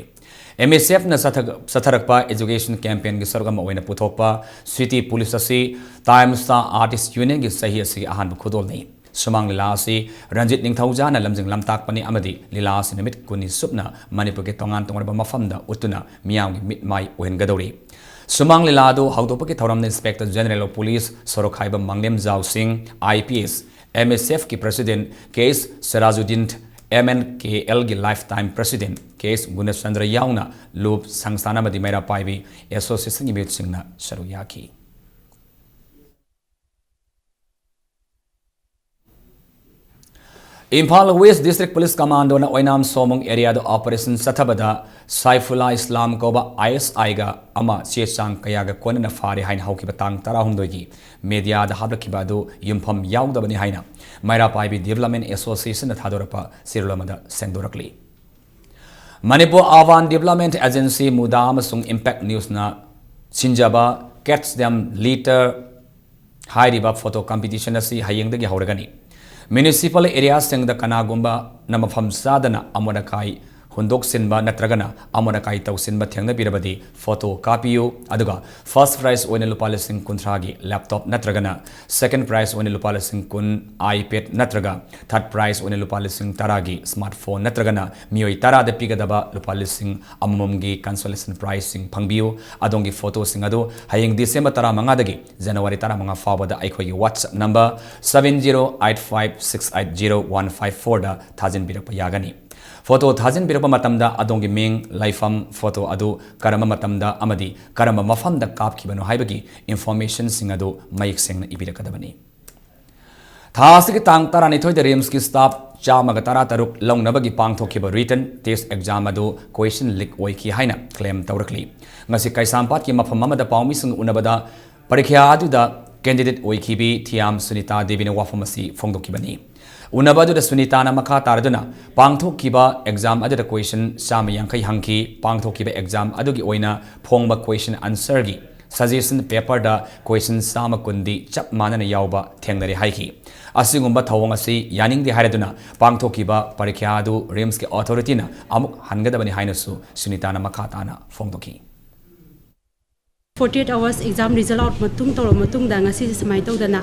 M S F ꯅ ꯆꯠꯊ-, ꯆꯠꯊꯔꯛꯄ education campaign ꯒꯤ ꯁꯔꯨꯛ ꯑꯃ ꯑꯣꯏꯅ ꯄꯨꯊꯣꯛꯄ City Police ꯑꯁꯤ Time Star Artist Union ꯒꯤ ꯆꯍꯤ ꯑꯁꯤꯒꯤ ꯑꯍꯥꯟꯕ ꯈꯨꯗꯣꯜꯅꯤ꯫ ꯁꯨꯃꯥꯡ ꯂꯤꯂꯥ ꯑꯁꯤ ꯔꯟꯖꯤꯠ ꯅꯤꯡꯊꯧꯖꯥꯅ ꯂꯝꯖꯤꯡ ꯂꯝꯇꯥꯛꯄꯅꯤ ꯑꯃꯗꯤ ꯂꯤꯂꯥ ꯑꯁꯤ ꯅꯨꯃꯤꯠ ꯀꯨꯟꯅꯤ ꯆꯨꯞꯅ ꯃꯅꯤꯄꯨꯔꯒꯤ ꯇꯣꯉꯥꯟ ꯇꯣꯉꯥꯟꯕ ꯃꯐꯝꯗ ꯎꯠꯇꯨꯅ ꯃꯤꯌꯥꯝꯒꯤ ꯃꯤꯠ ꯃꯥꯏ ꯑꯣꯏꯍꯟꯒꯗꯧꯔꯤ꯫ ꯁꯨꯃꯥꯡ ꯂꯤꯂꯥ ꯑꯗꯨ ꯍꯧꯗꯣꯛꯄꯒꯤ ꯊꯧꯔꯝꯗ Inspector General of Police ꯁꯣꯔꯣꯛꯈꯥꯏꯕꯝ ꯃꯥꯡꯂꯦꯝꯖꯥꯎ ꯁꯤꯡ, I P S, M S F ꯀꯤ President K S ꯁꯤꯔꯥꯖꯨꯗꯤꯟ, M N K L ꯒꯤ Lifetime President K S ꯒꯨꯅꯆꯟꯗ꯭ꯔ ꯌꯥꯎꯅ ꯂꯨꯞ, ꯁꯪꯁꯊꯥꯟ ꯑꯃꯗꯤ ꯃꯩꯔꯥ ꯄꯥꯏꯕꯤ Association ꯒꯤ ꯃꯤꯍꯨꯠꯁꯤꯡꯅ ꯁꯔꯨꯛ ꯌꯥꯈꯤ꯫ Imphal West District Police Commando ꯅ ꯑꯣꯏꯅꯥꯝ ꯁꯣꯃꯨꯡ area ꯗ operation ꯆꯠꯊꯕꯗ ꯁꯥꯏꯐꯨꯜꯂꯥ ꯏꯁꯂꯥꯝ ꯀꯧꯕ I S I ꯒ ꯑꯃ ꯆꯦ ꯆꯥꯡ ꯀꯌꯥꯒ ꯀꯣꯟꯅꯅ ꯐꯥꯔꯦ ꯍꯥꯏꯅ ꯍꯧꯈꯤꯕ ꯇꯥꯡ ꯇꯔꯥꯍꯨꯝꯗꯣꯏꯒꯤ media ꯗ ꯍꯥꯞꯂꯛꯈꯤꯕ ꯑꯗꯨ ꯌꯨꯝꯐꯝ ꯌꯥꯎꯗꯕꯅꯤ ꯍꯥꯏꯅ ꯃꯩꯔꯥ ꯄꯥꯏꯕꯤ Development Association ꯅ ꯊꯥꯗꯣꯔꯛꯄ ꯆꯦꯔꯣꯜ ꯑꯃꯗ ꯁꯦꯡꯗꯣꯔꯛꯂꯤ꯫ ꯃꯅꯤꯄꯨꯔ Urban Development Agency, ꯃꯨꯗꯥ ꯑꯃꯁꯨꯡ Impact News ꯅ ꯁꯤꯟꯖꯕ Catch Them Litter ꯍꯥꯏꯔꯤꯕ photo competition ꯑꯁꯤ ꯍꯌꯦꯡꯗꯒꯤ ꯍꯧꯔꯒꯅꯤ꯫ Municipal area ꯁꯤꯡꯗ ꯀꯅꯥꯒꯨꯝꯕꯅ ꯃꯐꯝ ꯆꯥꯗꯅ ꯑꯃꯣꯠ ꯑꯀꯥꯏ ꯍꯨꯟꯗꯣꯛꯁꯤꯟꯕ ꯅꯠꯇ꯭ꯔꯒꯅ ꯑꯃꯣꯠ ꯑꯀꯥꯏ ꯇꯧꯁꯤꯟꯕ ꯊꯦꯡꯅꯕꯤꯔꯕꯗꯤ photo ꯀꯥꯞꯄꯤꯌꯨ꯫ ꯑꯗꯨꯒ first prize ꯑꯣꯏꯅ ꯂꯨꯄꯥ ꯂꯤꯁꯤꯡ ꯀꯨꯟꯊ꯭ꯔꯥꯒꯤ laptop ꯅꯠꯇ꯭ꯔꯒꯅ second prize ꯑꯣꯏꯅ ꯂꯨꯄꯥ ꯂꯤꯁꯤꯡ ꯀꯨꯟ iPad ꯅꯠꯇ꯭ꯔꯒ third prize ꯑꯣꯏꯅ ꯂꯨꯄꯥ ꯂꯤꯁꯤꯡ ꯇꯔꯥꯒꯤ smartphone ꯅꯠꯇ꯭ꯔꯒꯅ ꯃꯤꯑꯣꯏ ꯇꯔꯥꯗ ꯄꯤꯒꯗꯕ ꯂꯨꯄꯥ ꯂꯤꯁꯤꯡ ꯑꯃꯃꯝꯒꯤ consolation prizeꯁꯤꯡ ꯐꯪꯕꯤꯌꯨ꯫ ꯑꯗꯣꯝꯒꯤ photoꯁꯤꯡ ꯑꯗꯨ ꯍꯌꯦꯡ December ꯇꯔꯥꯃꯉꯥꯗꯒꯤ January ꯇꯔꯥꯃꯉꯥ ꯐꯥꯎꯕꯗ ꯑꯩꯈꯣꯏꯒꯤ WhatsApp number seven zero eight five six eight zero one five fourꯗ ꯊꯥꯖꯤꯟꯕꯤꯔꯛꯄ ꯌꯥꯒꯅꯤ꯫ Photo ꯊꯥꯖꯤꯟꯕꯤꯔꯛꯄ ꯃꯇꯝꯗ ꯑꯗꯣꯝꯒꯤ ꯃꯤꯡ, ꯂꯩꯐꯝ, photo ꯑꯗꯨ ꯀꯔꯝꯕ ꯃꯇꯝꯗ ꯑꯃꯗꯤ ꯀꯔꯝꯕ ꯃꯐꯝꯗ ꯀꯥꯞꯈꯤꯕꯅꯣ ꯍꯥꯏꯕꯒꯤ informationꯁꯤꯡ ꯑꯗꯨ ꯃꯌꯦꯛ ꯁꯦꯡꯅ ꯏꯕꯤꯔꯛꯀꯗꯕꯅꯤ꯫ ꯊꯥ ꯑꯁꯤꯒꯤ ꯇꯥꯡ ꯇꯔꯥꯅꯤꯊꯣꯏꯗ RIMSꯀꯤ staff ꯆꯥꯝꯃꯒ ꯇꯔꯥꯇꯔꯨꯛ ꯂꯧꯅꯕꯒꯤ ꯄꯥꯡꯊꯣꯛꯈꯤꯕ written test exam ꯑꯗꯨ question leak ꯑꯣꯏꯈꯤ ꯍꯥꯏꯅ claim ꯇꯧꯔꯛꯂꯤ꯫ ꯉꯁꯤ ꯀꯩꯁꯥꯝꯄꯥꯠꯀꯤ ꯃꯐꯝ ꯑꯃꯗ ꯄꯥꯎꯃꯤꯁꯤꯡ ꯎꯅꯕꯗ ꯄꯔꯤꯈ꯭ꯌꯥ ꯑꯗꯨꯗ candidate ꯑꯣꯏꯈꯤꯕꯤ ꯊꯤꯌꯥꯝ ꯁꯨꯅꯤꯇꯥ ꯗꯦꯕꯤꯅ ꯋꯥꯐꯝ ꯑꯁꯤ ꯐꯣꯡꯗꯣꯛꯈꯤꯕꯅꯤ꯫ ꯎꯅꯕ ꯑꯗꯨꯗ ꯁꯨꯅꯤꯇꯥꯅ ꯃꯈꯥ ꯇꯥꯔꯗꯨꯅ ꯄꯥꯡꯊꯣꯛꯈꯤꯕ exam ꯑꯗꯨꯗ question ꯆꯥꯝꯃ ꯌꯥꯡꯈꯩ ꯍꯪꯈꯤ꯫ ꯄꯥꯡꯊꯣꯛꯈꯤꯕ exam ꯑꯗꯨꯒꯤ ꯑꯣꯏꯅ ꯐꯣꯡꯕ question answerꯒꯤ suggestion paperꯗ question ꯆꯥꯝꯃ ꯀꯨꯟꯗꯤ ꯆꯞ ꯃꯥꯟꯅꯅ ꯌꯥꯎꯕ ꯊꯦꯡꯅꯔꯦ ꯍꯥꯏꯈꯤ꯫ ꯑꯁꯤꯒꯨꯝꯕ ꯊꯧꯑꯣꯡ ꯑꯁꯤ ꯌꯥꯅꯤꯡꯗꯦ ꯍꯥꯏꯔꯗꯨꯅ ꯄꯥꯡꯊꯣꯛꯈꯤꯕ ꯄꯔꯤꯈ꯭ꯌꯥ ꯑꯗꯨ RIMSꯀꯤ authorityꯅ ꯑꯃꯨꯛ ꯍꯟꯒꯗꯕꯅꯤ ꯍꯥꯏꯅꯁꯨ ꯁꯨꯅꯤꯇꯥꯅ ꯃꯈꯥ ꯇꯥꯅ ꯐꯣꯡꯗꯣꯛꯈꯤ꯫ Forty eight hours exam result out ꯃꯇꯨꯡ ꯇꯧꯔꯕ ꯃꯇꯨꯡꯗ ꯉꯁꯤꯁꯦ ꯁꯨꯃꯥꯏꯅ ꯇꯧꯗꯅ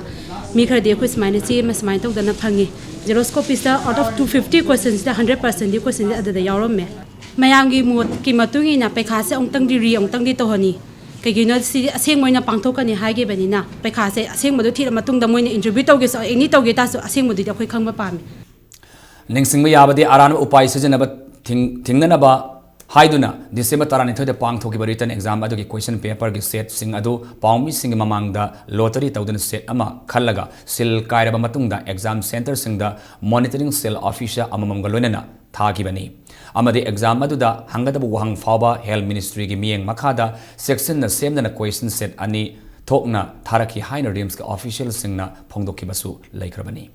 ꯃꯤ ꯈꯔꯗꯤ ꯑꯩꯈꯣꯏ ꯁꯨꯃꯥꯏꯅ ꯆꯦ ꯑꯃ ꯁꯨꯃꯥꯏꯅ ꯇꯧꯗꯅ ꯐꯪꯉꯤ꯫ Xerox copiesꯇ out of two fifty questionꯁꯤꯗ hundred percentꯗꯤ questionꯁꯦ ꯑꯗꯨꯗ ꯌꯥꯎꯔꯝꯃꯦ꯫ ꯃꯌꯥꯝꯒꯤ ꯃꯣꯠꯀꯤ ꯃꯇꯨꯡ ꯏꯟꯅ ꯄꯩꯈꯥꯁꯦ ꯑꯃꯨꯛꯇꯪꯗꯤ re ꯑꯃꯨꯛꯇꯪꯗꯤ ꯇꯧꯍꯟꯅꯤ꯫ ꯀꯩꯒꯤꯅꯣ ꯁꯤꯗꯤ ꯑꯁꯦꯡꯕ ꯑꯣꯏꯅ ꯄꯥꯡꯊꯣꯛꯀꯅꯤ ꯍꯥꯏꯈꯤꯕꯅꯤꯅ ꯄꯩꯈꯥꯁꯦ ꯑꯁꯦꯡꯕꯗꯣ ꯊꯤꯔ ꯃꯇꯨꯡꯗ ꯃꯣꯏꯅ interview ꯇꯧꯒꯦꯁꯨ any ꯇꯧꯒꯦ ꯇꯥꯔꯁꯨ ꯑꯁꯦꯡꯕꯗꯨꯗꯤ ꯑꯩꯈꯣꯏ ꯈꯪꯕ ꯄꯥꯝꯃꯤ꯫ ꯅꯤꯡꯁꯤꯡꯕ ꯌꯥꯕꯗꯤ ꯑꯔꯥꯟꯕ ꯎꯄꯥꯏ ꯁꯤꯖꯤꯟꯅꯕ ꯊꯤꯡ-, ꯊꯤꯡꯅꯅꯕ ꯍꯥꯏꯗꯨꯅ December ꯇꯔꯥꯅꯤꯊꯣꯏꯗ ꯄꯥꯡꯊꯣꯛꯈꯤꯕ written exam ꯑꯗꯨꯒꯤ question paperꯒꯤ setꯁꯤꯡ ꯑꯗꯨ ꯄꯥꯎꯃꯤꯁꯤꯡꯒꯤ ꯃꯃꯥꯡꯗ lottery ꯇꯧꯗꯨꯅ set ꯑꯃ ꯈꯜꯂꯒ seal ꯀꯥꯏꯔꯕ ꯃꯇꯨꯡꯗ exam centreꯁꯤꯡꯗ monitoring cell officer ꯑꯃꯃꯝꯒ ꯂꯣꯏꯅꯅ ꯊꯥꯈꯤꯕꯅꯤ꯫ ꯑꯃꯗꯤ exam ꯑꯗꯨꯗ ꯍꯪꯒꯗꯕ ꯋꯥꯍꯪ ꯐꯥꯎꯕ Health Ministryꯒꯤ ꯃꯤꯠꯌꯦꯡ ꯃꯈꯥꯗ ꯆꯦꯛꯁꯤꯟꯅ ꯁꯦꯝꯗꯅ question set ꯑꯅꯤ ꯊꯣꯛꯅ ꯊꯥꯔꯛꯈꯤ ꯍꯥꯏꯅ RIMSꯀꯤ officialꯁꯤꯡꯅ ꯐꯣꯡꯗꯣꯛꯈꯤꯕꯁꯨ ꯂꯩꯈ꯭ꯔꯕꯅꯤ꯫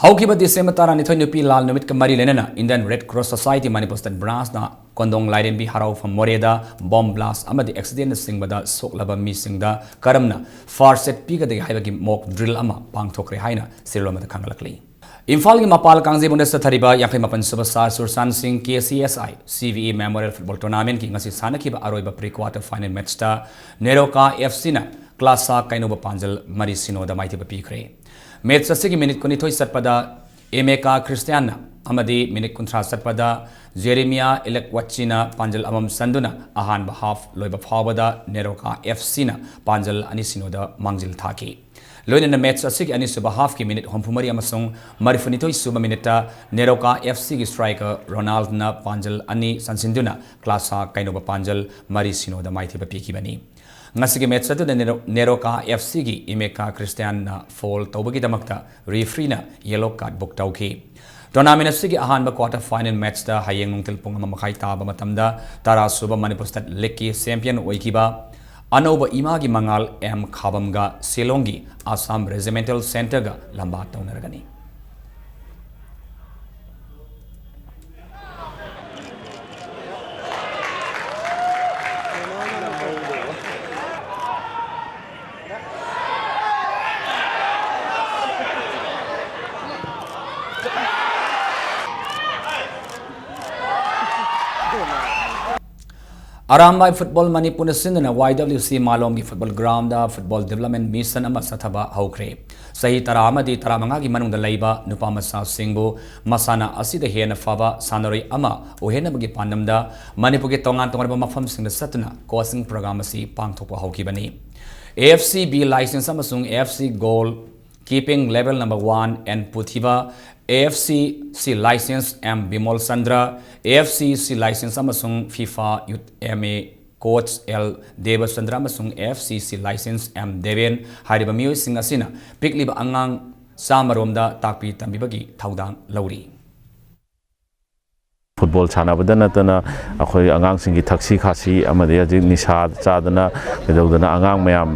ꯍꯧꯈꯤꯕ ꯗꯤꯁꯦꯝꯕꯔ ꯇꯔꯥꯅꯤꯊꯣꯏ ꯅꯨꯄꯤ ꯂꯥꯜ ꯅꯨꯃꯤꯠꯀ ꯃꯔꯤ ꯂꯩꯅꯅ Indian Red Cross Society Manipur State Branch ꯅ ꯀꯣꯟꯗꯣꯡ ꯂꯥꯏꯔꯦꯝꯕꯤ ꯍꯔꯥꯎꯐꯝ ꯃꯣꯔꯦꯗ bomb blast ꯑꯃꯗꯤ accident ꯅꯆꯤꯡꯕꯗ ꯁꯣꯛꯂꯕ ꯃꯤꯁꯤꯡꯗ ꯀꯔꯝꯅ first aid ꯄꯤꯒꯗꯒꯦ ꯍꯥꯏꯕꯒꯤ mock drill ꯑꯃ ꯄꯥꯡꯊꯣꯛꯈ꯭ꯔꯦ ꯍꯥꯏꯅ ꯁꯤꯔꯣꯜ ꯑꯃꯗ ꯈꯪꯍꯜꯂꯛꯂꯤ꯫ ꯏꯝꯐꯥꯜꯒꯤ ꯃꯄꯥꯜ ꯀꯥꯡꯖꯩꯕꯨꯡꯗ ꯆꯠꯊꯔꯤꯕ ꯌꯥꯡꯈꯩ ꯃꯥꯄꯟ ꯁꯨꯕ ꯁꯥꯔ ꯁꯨꯔꯆꯥꯟ ꯁꯤꯡ K C S I C V E Memorial Football Tournament ꯀꯤ ꯉꯁꯤ ꯁꯥꯟꯅꯈꯤꯕ ꯑꯔꯣꯏꯕ pre quarter final match ꯇ ꯅꯦꯔꯣꯀꯥ F C ꯅ ꯀ꯭ꯂꯥꯁꯥ ꯀꯩꯅꯧꯕ ꯄꯥꯟꯖꯜ ꯃꯔꯤ ꯁꯤꯅꯣꯗ ꯃꯥꯏꯊꯤꯕ ꯄꯤꯈ꯭ꯔꯦ꯫ Match ꯑꯁꯤꯒꯤ minute ꯀꯨꯟꯅꯤꯊꯣꯏ ꯆꯠꯄꯗ ꯏꯃꯦꯀꯥ ꯈ꯭ꯔꯤꯁꯇꯤꯌꯥꯟꯅ ꯑꯃꯗꯤ minute ꯀꯨꯟꯊ꯭ꯔꯥ ꯆꯠꯄꯗ ꯖꯦꯔꯤꯃꯤꯌꯥ ꯏꯂꯦꯛꯋꯥꯆꯤꯅ ꯄꯥꯟꯖꯜ ꯑꯃꯃꯝ ꯆꯟꯗꯨꯅ ꯑꯍꯥꯟꯕ half ꯂꯣꯏꯕ ꯐꯥꯎꯕꯗ ꯅꯦꯔꯣꯀꯥ F C ꯅ ꯄꯥꯟꯖꯜ ꯑꯅꯤ ꯁꯤꯅꯣꯗ ꯃꯥꯡꯖꯤꯜ ꯊꯥꯈꯤ꯫ ꯂꯣꯏꯅꯅ match ꯑꯁꯤꯒꯤ ꯑꯅꯤꯁꯨꯕ half ꯀꯤ minute ꯍꯨꯝꯐꯨ ꯃꯔꯤ ꯑꯃꯁꯨꯡ ꯃꯔꯤꯐꯨ ꯅꯤꯊꯣꯏ ꯁꯨꯕ minute ꯇ ꯅꯦꯔꯣꯀꯥ F C ꯒꯤ striker ꯔꯣꯅꯥꯜꯗꯅ ꯄꯥꯟꯖꯜ ꯑꯅꯤ ꯆꯟꯁꯤꯟꯗꯨꯅ ꯀ꯭ꯂꯥꯁꯥ ꯀꯩꯅꯧꯕ ꯄꯥꯟꯖꯜ ꯃꯔꯤ ꯁꯤꯅꯣꯗ ꯃꯥꯏꯊꯤꯕ ꯄꯤꯈꯤꯕꯅꯤ꯫ ꯉꯁꯤꯒꯤ match ꯑꯗꯨꯗ ꯅꯦꯔꯣ-, ꯅꯦꯔꯣꯀꯥ F C ꯒꯤ ꯏꯃꯦꯀꯥ ꯈ꯭ꯔꯤꯁꯇꯤꯌꯥꯟꯅ foul ꯇꯧꯕꯒꯤꯗꯃꯛꯇ referee ꯅ yellow card book ꯇꯧꯈꯤ꯫ Tournament ꯑꯁꯤꯒꯤ ꯑꯍꯥꯟꯕ quarter final match ꯇ ꯍꯌꯦꯡ ꯅꯨꯡꯊꯤꯜ ꯄꯨꯡ ꯑꯃ ꯃꯈꯥꯏ ꯇꯥꯕ ꯃꯇꯝꯗ ꯇꯔꯥ ꯁꯨꯕ ꯃꯅꯤꯄꯨꯔ State League ꯀꯤ champion ꯑꯣꯏꯈꯤꯕ ꯑꯅꯧꯕ ꯏꯃꯥꯒꯤ ꯃꯉꯥꯜ M ꯈꯥꯕꯝꯒ ꯁꯤꯂꯣꯡꯒꯤ Assam Regimental Centre ꯒ ꯂꯝꯕꯥ ꯇꯧꯅꯔꯒꯅꯤ꯫ ꯑꯔꯥꯝꯕꯥꯏ ꯐꯨꯠꯕꯣꯜ ꯃꯅꯤꯄꯨꯔꯅ ꯁꯤꯟꯗꯨꯅ Y W C ꯃꯥꯂꯣꯝꯒꯤ football ground the football development mission ꯑꯃ ꯆꯠꯊꯕ ꯍꯧꯈ꯭ꯔꯦ꯫ ꯆꯍꯤ ꯇꯔꯥ ꯑꯃꯗꯤ ꯇꯔꯥꯃꯉꯥꯒꯤ ꯃꯅꯨꯡꯗ ꯂꯩꯕ ꯅꯨꯄꯥ ꯃꯆꯥꯁꯤꯡꯕꯨ ꯃꯁꯥꯟꯅ ꯑꯁꯤꯗ ꯍꯦꯟꯅ ꯐꯕ ꯁꯥꯟꯅꯔꯣꯏ ꯑꯃ ꯑꯣꯏꯍꯟꯅꯕꯒꯤ ꯄꯥꯟꯗꯝꯗ ꯃꯅꯤꯄꯨꯔꯒꯤ ꯇꯣꯉꯥꯟ ꯇꯣꯉꯥꯟꯕ ꯃꯐꯝꯁꯤꯡꯗ ꯆꯠꯇꯨꯅ coaching program ꯑꯁꯤ ꯄꯥꯡꯊꯣꯛꯄ ꯍꯧꯈꯤꯕꯅꯤ꯫ A F C B license ꯑꯃꯁꯨꯡ A F C goal keeping level number one and ꯄꯨꯊꯤꯕ, A F C C license M Bimol Chandra, A F C C license ꯑꯃꯁꯨꯡ FIFA Youth M A coach L ꯗꯦꯕꯆꯟꯗ꯭ꯔ ꯑꯃꯁꯨꯡ A F C C license M Deben ꯍꯥꯏꯔꯤꯕ ꯃꯤꯑꯣꯏꯁꯤꯡ ꯑꯁꯤꯅ ꯄꯤꯛꯂꯤꯕ ꯑꯉꯥꯡ ꯆꯥꯝꯃ ꯔꯣꯝꯗ ꯇꯥꯛꯄꯤ ꯇꯝꯕꯤꯕꯒꯤ ꯊꯧꯗꯥꯡ ꯂꯧꯔꯤ꯫ ꯐꯨꯠꯕꯣꯜ ꯁꯥꯟꯅꯕꯗ ꯅꯠꯇꯅ ꯑꯩꯈꯣꯏ ꯑꯉꯥꯡꯁꯤꯡꯒꯤ ꯊꯛꯁꯤ ꯈꯥꯁꯤ ꯑꯃꯗꯤ ꯍꯧꯖꯤꯛ ꯅꯤꯁꯥ ꯆꯥꯗꯅ ꯀꯩꯗꯧꯗꯅ ꯑꯉꯥꯡ ꯃꯌꯥꯝ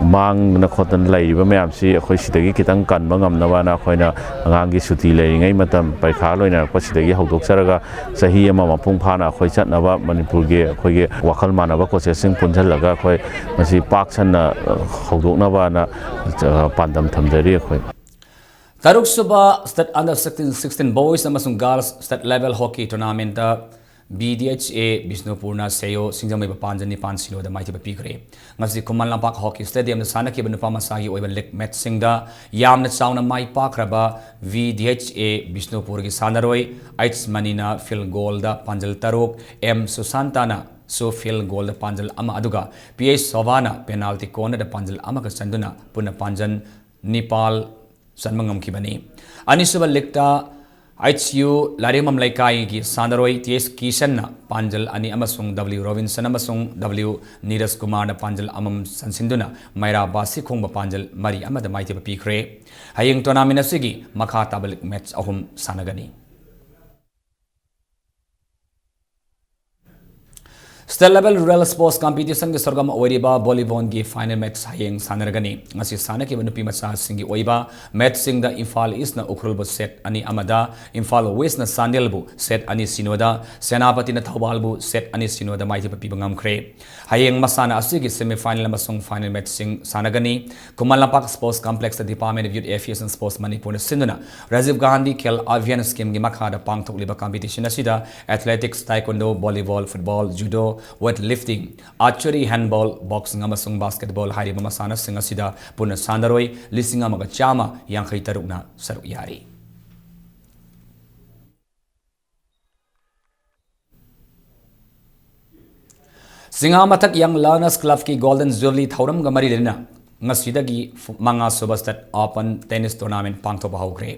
ꯃꯥꯡꯗꯅ ꯈꯣꯠꯇꯅ ꯂꯩꯔꯤꯕ ꯃꯌꯥꯝꯁꯤ ꯑꯩꯈꯣꯏ ꯁꯤꯗꯒꯤ ꯈꯤꯇꯪ ꯀꯟꯕ ꯉꯝꯅꯕꯅ ꯑꯩꯈꯣꯏꯅ ꯑꯉꯥꯡꯒꯤ ꯁꯨꯇꯤ ꯂꯩꯔꯤꯉꯩ ꯃꯇꯝ, ꯄꯔꯤꯈꯥ ꯂꯣꯏꯅꯔꯛꯄ ꯁꯤꯗꯒꯤ ꯍꯧꯗꯣꯛꯆꯔꯒ ꯆꯍꯤ ꯑꯃ ꯃꯄꯨꯡ ꯐꯥꯅ ꯑꯩꯈꯣꯏ ꯆꯠꯅꯕ ꯃꯅꯤꯄꯨꯔꯒꯤ ꯑꯩꯈꯣꯏꯒꯤ ꯋꯥꯈꯜ ꯃꯥꯟꯅꯕ ꯀꯣꯆꯦꯁꯁꯤꯡ ꯄꯨꯟꯁꯤꯜꯂꯒ ꯑꯩꯈꯣꯏ ꯃꯁꯤ ꯄꯥꯛ ꯁꯟꯅ ꯍꯧꯗꯣꯛꯅꯕꯅ ꯄꯥꯟꯗꯝ ꯊꯝꯖꯔꯤ ꯑꯩꯈꯣꯏ꯫ ꯇꯔꯨꯛꯁꯨꯕ State Under Sixteen, Sixteen Boys ꯑꯃꯁꯨꯡ Girls State Level Hockey Tournamentꯇ B D H A ꯕꯤꯁꯅꯨꯄꯨꯔꯅ ꯁꯦꯌꯣ ꯁꯤꯡꯖꯃꯩꯕꯨ ꯄꯥꯟꯖꯜ ꯅꯤꯄꯥꯟ ꯁꯤꯅꯣꯗ ꯃꯥꯏꯊꯤꯕ ꯄꯤꯈ꯭ꯔꯦ꯫ ꯉꯁꯤ ꯈꯨꯃꯟ ꯂꯝꯄꯥꯛ ꯍꯣꯀꯤ ꯁ꯭ꯇꯦꯗꯤꯌꯝꯗ ꯁꯥꯟꯅꯈꯤꯕ ꯅꯨꯄꯥ ꯃꯆꯥꯒꯤ ꯑꯣꯏꯕ ꯂꯤꯒ ꯃꯦꯆꯁꯤꯡꯗ ꯌꯥꯝꯅ ꯆꯥꯎꯅ ꯃꯥꯏ ꯄꯥꯛꯈ꯭ꯔꯕ V D H A ꯕꯤꯁꯅꯨꯄꯨꯔꯒꯤ ꯁꯥꯟꯅꯔꯣꯏ ꯑꯩꯆ ꯃꯅꯤꯅ ꯐꯤꯜ ꯒꯣꯜꯗ ꯄꯥꯟꯖꯜ ꯇꯔꯨꯛ, ꯑꯦꯝ ꯁꯨꯁꯥꯟꯇꯥꯅꯁꯨ ꯐꯤꯜ ꯒꯣꯜꯗ ꯄꯥꯟꯖꯜ ꯑꯃ, ꯑꯗꯨꯒ ꯄꯤ ꯑꯩꯆ ꯁꯣꯚꯥꯅ ꯄꯦꯅꯥꯜꯇꯤ ꯀꯣꯔꯅꯔꯗ ꯄꯥꯟꯖꯜ ꯑꯃꯒ ꯆꯟꯗꯨꯅ ꯄꯨꯟꯅ ꯄꯥꯟꯖꯜ ꯅꯤꯄꯥꯜ ꯆꯟꯕ ꯉꯝꯈꯤꯕꯅꯤ꯫ ꯑꯅꯤꯁꯨꯕ ꯂꯤꯒꯇ ꯑꯩꯆ ꯌꯨ ꯂꯥꯏꯔꯦꯝꯕꯝ ꯂꯩꯀꯥꯏꯒꯤ ꯁꯥꯟꯅꯔꯣꯏ ꯇꯤ ꯑꯦꯁ ꯀꯤꯁꯟꯅ ꯄꯥꯟꯖꯜ ꯑꯅꯤ ꯑꯃꯁꯨꯡ ꯗꯕ꯭ꯂꯤꯎ ꯔꯣꯕꯤꯟꯁꯟ ꯑꯃꯁꯨꯡ ꯗꯕ꯭ꯂꯤꯎ ꯅꯤꯔꯖ ꯀꯨꯃꯥꯔꯅ ꯄꯥꯟꯖꯜ ꯑꯃꯃꯝ ꯆꯟꯁꯤꯟꯗꯨꯅ ꯃꯩꯔꯥ ꯕꯥꯁꯤꯈꯣꯡꯕ ꯄꯥꯟꯖꯜ ꯃꯔꯤ ꯑꯃꯗ ꯃꯥꯏꯊꯤꯕ ꯄꯤꯈ꯭ꯔꯦ꯫ ꯍꯌꯦꯡ ꯇꯣꯔꯅꯥꯃꯦꯟ ꯑꯁꯤꯒꯤ ꯃꯈꯥ ꯇꯥꯕ ꯂꯤꯒ ꯃꯦꯆ ꯑꯍꯨꯝ ꯁꯥꯟꯅꯒꯅꯤ꯫ State Level Rural Sports Competitionꯒꯤ ꯁꯔꯨꯛ ꯑꯃ ꯑꯣꯏꯔꯤꯕ ꯚꯣꯂꯤꯕꯣꯜꯒꯤ ꯐꯥꯏꯅꯦꯜ ꯃꯦꯆ ꯍꯌꯦꯡ ꯁꯥꯟꯅꯔꯒꯅꯤ꯫ ꯉꯁꯤ ꯁꯥꯟꯅꯈꯤꯕ ꯅꯨꯄꯤ ꯃꯆꯥꯁꯤꯡꯒꯤ ꯑꯣꯏꯕ ꯃꯦꯆꯁꯤꯡꯗ ꯏꯝꯐꯥꯜ ꯏꯁꯅ ꯎꯈ꯭ꯔꯨꯜꯕꯨ ꯁꯦꯠ ꯑꯅꯤ ꯑꯃꯗ, ꯏꯝꯐꯥꯜ ꯋꯦꯁꯅ ꯆꯥꯟꯗꯦꯜꯕꯨ ꯁꯦꯠ ꯑꯅꯤ ꯁꯤꯅꯣꯗ, ꯁꯦꯅꯥꯄꯇꯤꯅ ꯊꯧꯕꯥꯜꯕꯨ ꯁꯦꯠ ꯑꯅꯤ ꯁꯤꯅꯣꯗ ꯃꯥꯏꯊꯤꯕ ꯄꯤꯕ ꯉꯝꯈ꯭ꯔꯦ꯫ ꯍꯌꯦꯡ ꯃꯁꯥꯟꯅ ꯑꯁꯤꯒꯤ ꯁꯦꯃꯤꯐꯥꯏꯅꯦꯜ ꯑꯃꯁꯨꯡ ꯐꯥꯏꯅꯦꯜ ꯃꯦꯆꯁꯤꯡ ꯁꯥꯟꯅꯒꯅꯤ꯫ Khuman Lampak sports ꯀꯝꯄ꯭ꯂꯦꯛꯁꯇ Department of Youth Affairs and Sports ꯃꯅꯤꯄꯨꯔꯅ ꯁꯤꯟꯗꯨꯅ ꯔꯥꯖꯤꯕ ꯒꯥꯟꯙꯤ ꯈꯦꯜ ꯑꯚꯤꯌꯥꯟ ꯁ꯭ꯀꯤꯝꯒꯤ ꯃꯈꯥꯗ ꯄꯥꯡꯊꯣꯛꯂꯤꯕ ꯀꯝꯄꯤꯇꯤꯁꯟ ꯑꯁꯤꯗ athletics, taekwondo, volleyball, football, judo, weightlifting, archery, handball, boxing ꯑꯃꯁꯨꯡ ꯕꯥꯁꯀꯦꯠꯕꯣꯜ ꯍꯥꯏꯔꯤꯕ ꯃꯁꯥꯟꯅꯁꯤꯡ ꯑꯁꯤꯗ ꯄꯨꯟꯅ ꯁꯥꯟꯅꯔꯣꯏ ꯂꯤꯁꯤꯡ ꯑꯃꯒ ꯆꯥꯝꯃ ꯌꯥꯡꯈꯩ ꯇꯔꯨꯛꯅ ꯁꯔꯨꯛ ꯌꯥꯔꯤ꯫ ꯆꯤꯉꯥꯃꯊꯛ Young Learners Clubꯀꯤ Golden Jubilee ꯊꯧꯔꯝꯒ ꯃꯔꯤ ꯂꯩꯅꯅ ꯉꯁꯤꯗꯒꯤ ꯃꯉꯥ ꯁꯨꯕ State Open Tennis Tournament ꯄꯥꯡꯊꯣꯛꯄ ꯍꯧꯈ꯭ꯔꯦ꯫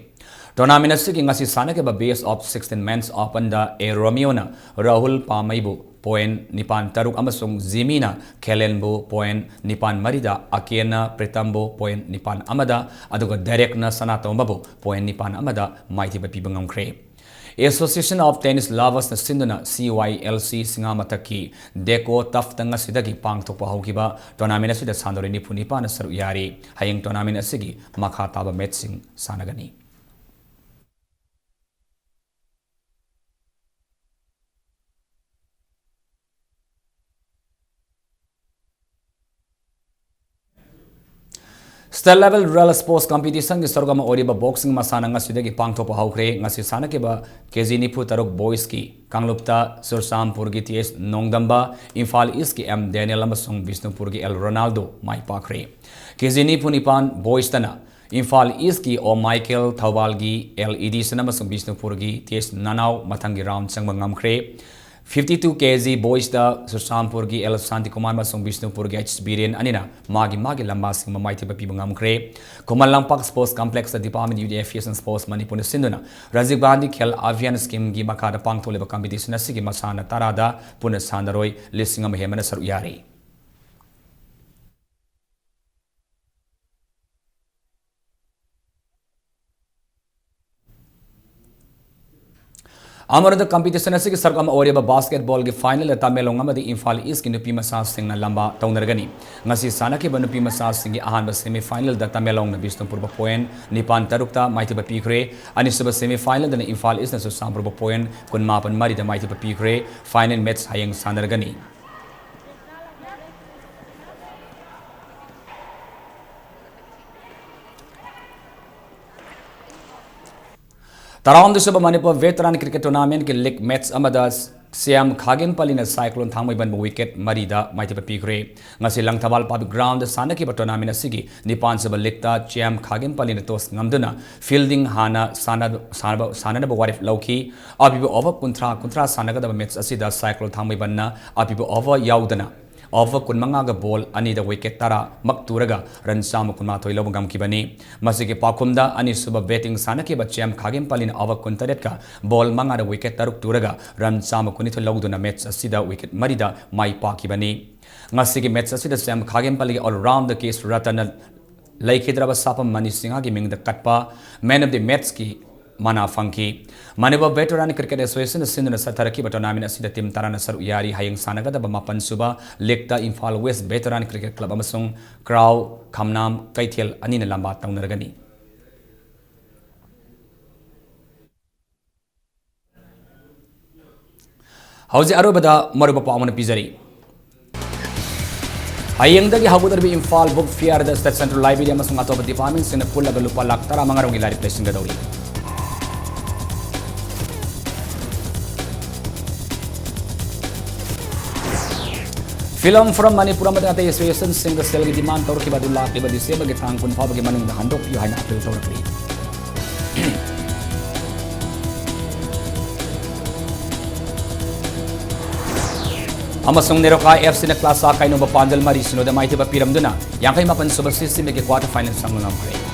Tournament ꯑꯁꯤꯒꯤ ꯉꯁꯤ ꯁꯥꯟꯅꯈꯤꯕ Best of Sixteen Men's Openꯗ A ꯔꯣꯃꯤꯌꯣꯅ Rahul ꯄꯥꯃꯩꯕꯨ point ꯅꯤꯄꯥꯟ ꯇꯔꯨꯛ ꯑꯃꯁꯨꯡ ꯖꯤꯃꯤꯅ ꯈꯦꯂꯦꯟꯕꯨ point ꯅꯤꯄꯥꯟ ꯃꯔꯤꯗ, ꯑꯀꯦꯟꯅ ꯄ꯭ꯔꯤꯇꯝꯕꯨ point ꯅꯤꯄꯥꯟ ꯑꯃꯗ, ꯑꯗꯨꯒ ꯗꯦꯔꯦꯛꯅ ꯁꯅꯥꯇꯣꯝꯕꯕꯨ point ꯅꯤꯄꯥꯟ ꯑꯃꯗ ꯃꯥꯏꯊꯤꯕ ꯄꯤꯕ ꯉꯝꯈ꯭ꯔꯦ꯫ Association of Tennis Loversꯅ ꯁꯤꯟꯗꯨꯅ C Y L C ꯁꯤꯡꯉꯥ ꯃꯊꯛꯀꯤ ꯗꯦꯀꯣ ꯇꯐꯇ ꯉꯁꯤꯗꯒꯤ ꯄꯥꯡꯊꯣꯛꯄ ꯍꯧꯈꯤꯕ tournament ꯑꯁꯤꯗ ꯁꯥꯟꯅꯔꯣꯏ ꯅꯤꯐꯨ ꯅꯤꯄꯥꯟꯅ ꯁꯔꯨꯛ ꯌꯥꯔꯤ꯫ ꯍꯌꯦꯡ tournament ꯑꯁꯤꯒꯤ ꯃꯈꯥ ꯇꯥꯕ matchꯁꯤꯡ ꯁꯥꯟꯅꯒꯅꯤ꯫ State level rural sports competitionꯒꯤ ꯁꯔꯨꯛ ꯑꯃ ꯑꯣꯏꯔꯤꯕ boxing ꯃꯁꯥꯟꯅ ꯉꯁꯤꯗꯒꯤ ꯄꯥꯡꯊꯣꯛꯄ ꯍꯧꯈ꯭ꯔꯦ꯫ ꯉꯁꯤ ꯁꯥꯟꯅꯈꯤꯕ K G ꯅꯤꯐꯨ ꯇꯔꯨꯛ boysꯀꯤ ꯀꯥꯡꯂꯨꯞꯇ ꯆꯨꯔꯆꯥꯟꯄꯨꯔꯒꯤ T S ꯅꯣꯡꯗꯝꯕ, Imphal Eastꯀꯤ M Daniel ꯑꯃꯁꯨꯡ ꯕꯤꯁꯅꯨꯄꯨꯔꯒꯤ L Ronaldo ꯃꯥꯏ ꯄꯥꯛꯈ꯭ꯔꯦ꯫ K G ꯅꯤꯐꯨ ꯅꯤꯄꯥꯟ boysꯇꯅ Imphal Eastꯀꯤ O Michael, ꯊꯧꯕꯥꯜꯒꯤ L Edison ꯑꯃꯁꯨꯡ ꯕꯤꯁꯅꯨꯄꯨꯔꯒꯤ T S ꯅꯅꯥꯎ ꯃꯊꯪꯒꯤ round ꯆꯪꯕ ꯉꯝꯈ꯭ꯔꯦ꯫ Fifty two K G boysꯇ ꯆꯨꯔꯆꯥꯟꯄꯨꯔꯒꯤ L ꯁꯥꯟꯇꯤꯀꯨꯃꯥꯔ ꯑꯃꯁꯨꯡ ꯕꯤꯁꯅꯨꯄꯨꯔꯒꯤ H ꯕꯤꯔꯦꯟ ꯑꯅꯤꯅ ꯃꯥꯒꯤ ꯃꯥꯒꯤ ꯂꯝꯕꯥꯁꯤꯡ ꯃꯥꯏꯊꯤꯕ ꯄꯤꯕ ꯉꯝꯈ꯭ꯔꯦ꯫ Khuman Lampak sports complexꯇ Department Youth Affairs and Sports ꯃꯅꯤꯄꯨꯔꯅ ꯁꯤꯟꯗꯨꯅ Rajiv Gandhi Khel Abhiyan schemeꯒꯤ ꯃꯈꯥꯗ ꯄꯥꯡꯊꯣꯛꯂꯤꯕ competition ꯑꯁꯤꯒꯤ ꯃꯁꯥꯟꯅ ꯇꯔꯥꯗ ꯄꯨꯟꯅ ꯁꯥꯟꯅꯔꯣꯏ ꯂꯤꯁꯤꯡ ꯑꯃ ꯍꯦꯟꯕꯅ ꯁꯔꯨꯛ ꯌꯥꯔꯤ꯫ ꯑꯃꯔꯣꯝꯗ competition ꯑꯁꯤꯒꯤ ꯁꯔꯨꯛ ꯑꯃ ꯑꯣꯏꯔꯤꯕ basketballꯒꯤ finalꯗ ꯇꯃꯦꯡꯂꯣꯡ ꯑꯃꯗꯤ ꯏꯝꯐꯥꯜ Eastꯀꯤ ꯅꯨꯄꯤ ꯃꯆꯥꯁꯤꯡꯅ ꯂꯝꯕꯥ ꯇꯧꯅꯔꯒꯅꯤ꯫ ꯉꯁꯤ ꯁꯥꯟꯅꯈꯤꯕ ꯅꯨꯄꯤ ꯃꯆꯥꯁꯤꯡꯒꯤ ꯑꯍꯥꯟꯕ semifinalꯗ ꯇꯃꯦꯡꯂꯣꯡꯅ ꯕꯤꯁꯅꯨꯄꯨꯔꯕꯨ point ꯅꯤꯄꯥꯟ ꯇꯔꯨꯛꯇ ꯃꯥꯏꯊꯤꯕ ꯄꯤꯈ꯭ꯔꯦ꯫ ꯑꯅꯤꯁꯨꯕ semifinalꯗꯅ ꯏꯝꯐꯥꯜ Eastꯅ ꯆꯨꯔꯆꯥꯟꯄꯨꯔꯕꯨ point ꯀꯨꯟꯃꯥꯄꯟ ꯃꯔꯤꯗ ꯃꯥꯏꯊꯤꯕ ꯄꯤꯈ꯭ꯔꯦ꯫ Final match ꯍꯌꯦꯡ ꯁꯥꯟꯅꯔꯒꯅꯤ꯫ ꯇꯔꯥꯍꯨꯝꯗꯣꯏ ꯁꯨꯕ Manipur Veteran Cricket Tournamentꯀꯤ league match ꯑꯃꯗ ꯁꯤ ꯑꯦꯝ ꯈꯥꯒꯦꯝꯄꯜꯂꯤꯅ Cyclone ꯊꯥꯡꯃꯩꯕꯟꯕꯨ wicket ꯃꯔꯤꯗ ꯃꯥꯏꯊꯤꯕ ꯄꯤꯈ꯭ꯔꯦ꯫ ꯉꯁꯤ ꯂꯪꯊꯕꯥꯜ Public Groundꯗ ꯁꯥꯟꯅꯈꯤꯕ tournament ꯑꯁꯤꯒꯤ ꯅꯤꯄꯥꯟ ꯁꯨꯕ leagueꯇ ꯁꯤ ꯑꯦꯝ ꯈꯥꯒꯦꯝꯄꯜꯂꯤꯅ toss ꯉꯝꯗꯨꯅ fielding ꯍꯥꯟꯅ ꯁꯥꯟꯅ-, ꯁꯥꯟꯅꯕ-, ꯁꯥꯟꯅꯅꯕ ꯋꯥꯔꯦꯞ ꯂꯧꯈꯤ꯫ ꯑꯄꯤꯕ over ꯀꯨꯟꯊ꯭ꯔꯥ, ꯀꯨꯟꯊ꯭ꯔꯥ ꯁꯥꯟꯅꯒꯗꯕ match ꯑꯁꯤꯗ Cyclone ꯊꯥꯡꯃꯩꯕꯟꯅ ꯑꯄꯤꯕ over ꯌꯥꯎꯗꯅ over ꯀꯨꯟꯃꯉꯥꯒ ball ꯑꯅꯤꯗ wicket ꯇꯔꯥꯃꯛ ꯇꯨꯔꯒ run ꯆꯥꯝꯃ ꯀꯨꯟꯃꯥꯊꯣꯏ ꯂꯧꯕ ꯉꯝꯈꯤꯕꯅꯤ꯫ ꯃꯁꯤꯒꯤ ꯄꯥꯎꯈꯨꯝꯗ ꯑꯅꯤꯁꯨꯕ batting ꯁꯥꯟꯅꯈꯤꯕ ꯁꯤ ꯑꯦꯝ ꯈꯥꯒꯦꯝꯄꯜꯂꯤꯅ over ꯀꯨꯟꯇꯔꯦꯠꯀ ball ꯃꯉꯥꯗ wicket ꯇꯔꯨꯛ ꯇꯨꯔꯒ run ꯆꯥꯝꯃ ꯀꯨꯟꯅꯤꯊꯣꯏ ꯂꯧꯗꯨꯅ match ꯑꯁꯤꯗ wicket ꯃꯔꯤꯗ ꯃꯥꯏ ꯄꯥꯛꯈꯤꯕꯅꯤ꯫ ꯉꯁꯤꯒꯤ match ꯑꯁꯤꯗ ꯁꯤ ꯑꯦꯝ ꯈꯥꯒꯦꯝꯄꯜꯂꯤꯒꯤ all-rounder ꯀꯦ ꯑꯦꯁ ꯔꯇꯟꯅ ꯂꯩꯈꯤꯗ꯭ꯔꯕ ꯁꯥꯐꯝ ꯃꯅꯤ ꯁꯤꯡꯍꯒꯤ ꯃꯤꯡꯗ ꯀꯠꯄ man of the matchꯀꯤ ꯃꯅꯥ ꯐꯪꯈꯤ꯫ ꯃꯅꯤꯄꯨꯔ ꯚꯦꯇꯔꯥꯟ ꯀ꯭ꯔꯤꯀꯦꯠ ꯑꯦꯁꯣꯁꯤꯌꯦꯁꯟꯅ ꯁꯤꯟꯗꯨꯅ ꯆꯠꯊꯔꯛꯈꯤꯕ ꯇꯣꯔꯅꯥꯃꯦꯟ ꯑꯁꯤꯗ ꯇꯤꯝ ꯇꯔꯥꯅ ꯁꯔꯨꯛ ꯌꯥꯔꯤ꯫ ꯍꯌꯦꯡ ꯁꯥꯟꯅꯒꯗꯕ ꯃꯥꯄꯟ ꯁꯨꯕ ꯂꯤꯒꯇ Imphal west veteran cricket club ꯑꯃꯁꯨꯡ ꯀ꯭ꯔꯥꯎ ꯈꯝꯅꯥꯝ ꯀꯩꯊꯦꯜ ꯑꯅꯤꯅ ꯂꯝꯕꯥ ꯇꯧꯅꯔꯒꯅꯤ꯫ ꯍꯧꯖꯤꯛ ꯑꯔꯣꯏꯕꯗ ꯃꯔꯨꯑꯣꯏꯕ ꯄꯥꯎ ꯑꯃꯅ ꯄꯤꯖꯔꯤ꯫ ꯍꯌꯦꯡꯗꯒꯤ ꯍꯧꯒꯗꯧꯔꯤꯕ ꯏꯝꯐꯥꯜ ꯕꯨꯛ ꯐꯤꯌꯔꯗ ꯁ꯭ꯇꯦꯠ ꯁꯦꯟꯇ꯭ꯔꯦꯜ ꯂꯥꯏꯕ꯭ꯔꯦꯔꯤ ꯑꯃꯁꯨꯡ ꯑꯇꯣꯞꯄ ꯗꯤꯄꯥꯔꯠꯃꯦꯟꯠꯁꯤꯡꯅ ꯄꯨꯜꯂꯒ ꯂꯨꯄꯥ ꯂꯥꯈ ꯇꯔꯥꯃꯉꯥ ꯔꯣꯝꯒꯤ ꯂꯥꯏꯔꯤꯛ ꯂꯩꯁꯤꯟꯒꯗꯧꯔꯤ꯫ ꯐꯤꯂꯝ ꯐꯣꯔꯝ ꯃꯅꯤꯄꯨꯔ ꯑꯃꯗꯤ ꯑꯇꯩ ꯑꯦꯁꯣꯁꯤꯌꯦꯁꯟꯁꯤꯡꯗ ꯁꯦꯜꯒꯤ ꯗꯤꯃꯥꯟ ꯇꯧꯔꯛꯈꯤꯕ ꯑꯗꯨ ꯂꯥꯛꯂꯤꯕ ꯗꯤꯁꯦꯝꯕꯔꯒꯤ ꯇꯥꯡ ꯀꯨꯟ ꯐꯥꯎꯕꯒꯤ ꯃꯅꯨꯡꯗ ꯍꯟꯗꯣꯛꯄꯤꯌꯨ ꯍꯥꯏꯅ ꯑꯄꯤꯜ ꯇꯧꯔꯛꯂꯤ꯫ ꯑꯃꯁꯨꯡ ꯅꯦꯔꯣꯀꯥ ꯑꯦꯐ ꯁꯤꯅ ꯀ꯭ꯂꯥꯁ ꯑꯥ ꯀꯩꯅꯧꯕ ꯄꯥꯟꯖꯜ ꯃꯔꯤ ꯁꯤꯅꯣꯗ ꯃꯥꯏꯊꯤꯕ ꯄꯤꯔꯝꯗꯨꯅ ꯌꯥꯡꯈꯩ ꯃꯥꯄꯟ ꯁꯨꯕ ꯁꯤ ꯁꯤ ꯃꯦꯒꯤ ꯀ꯭ꯋꯥꯇꯔ ꯐꯥꯏꯅꯦꯜ ꯆꯪꯕ ꯉꯝꯈ꯭ꯔꯦ꯫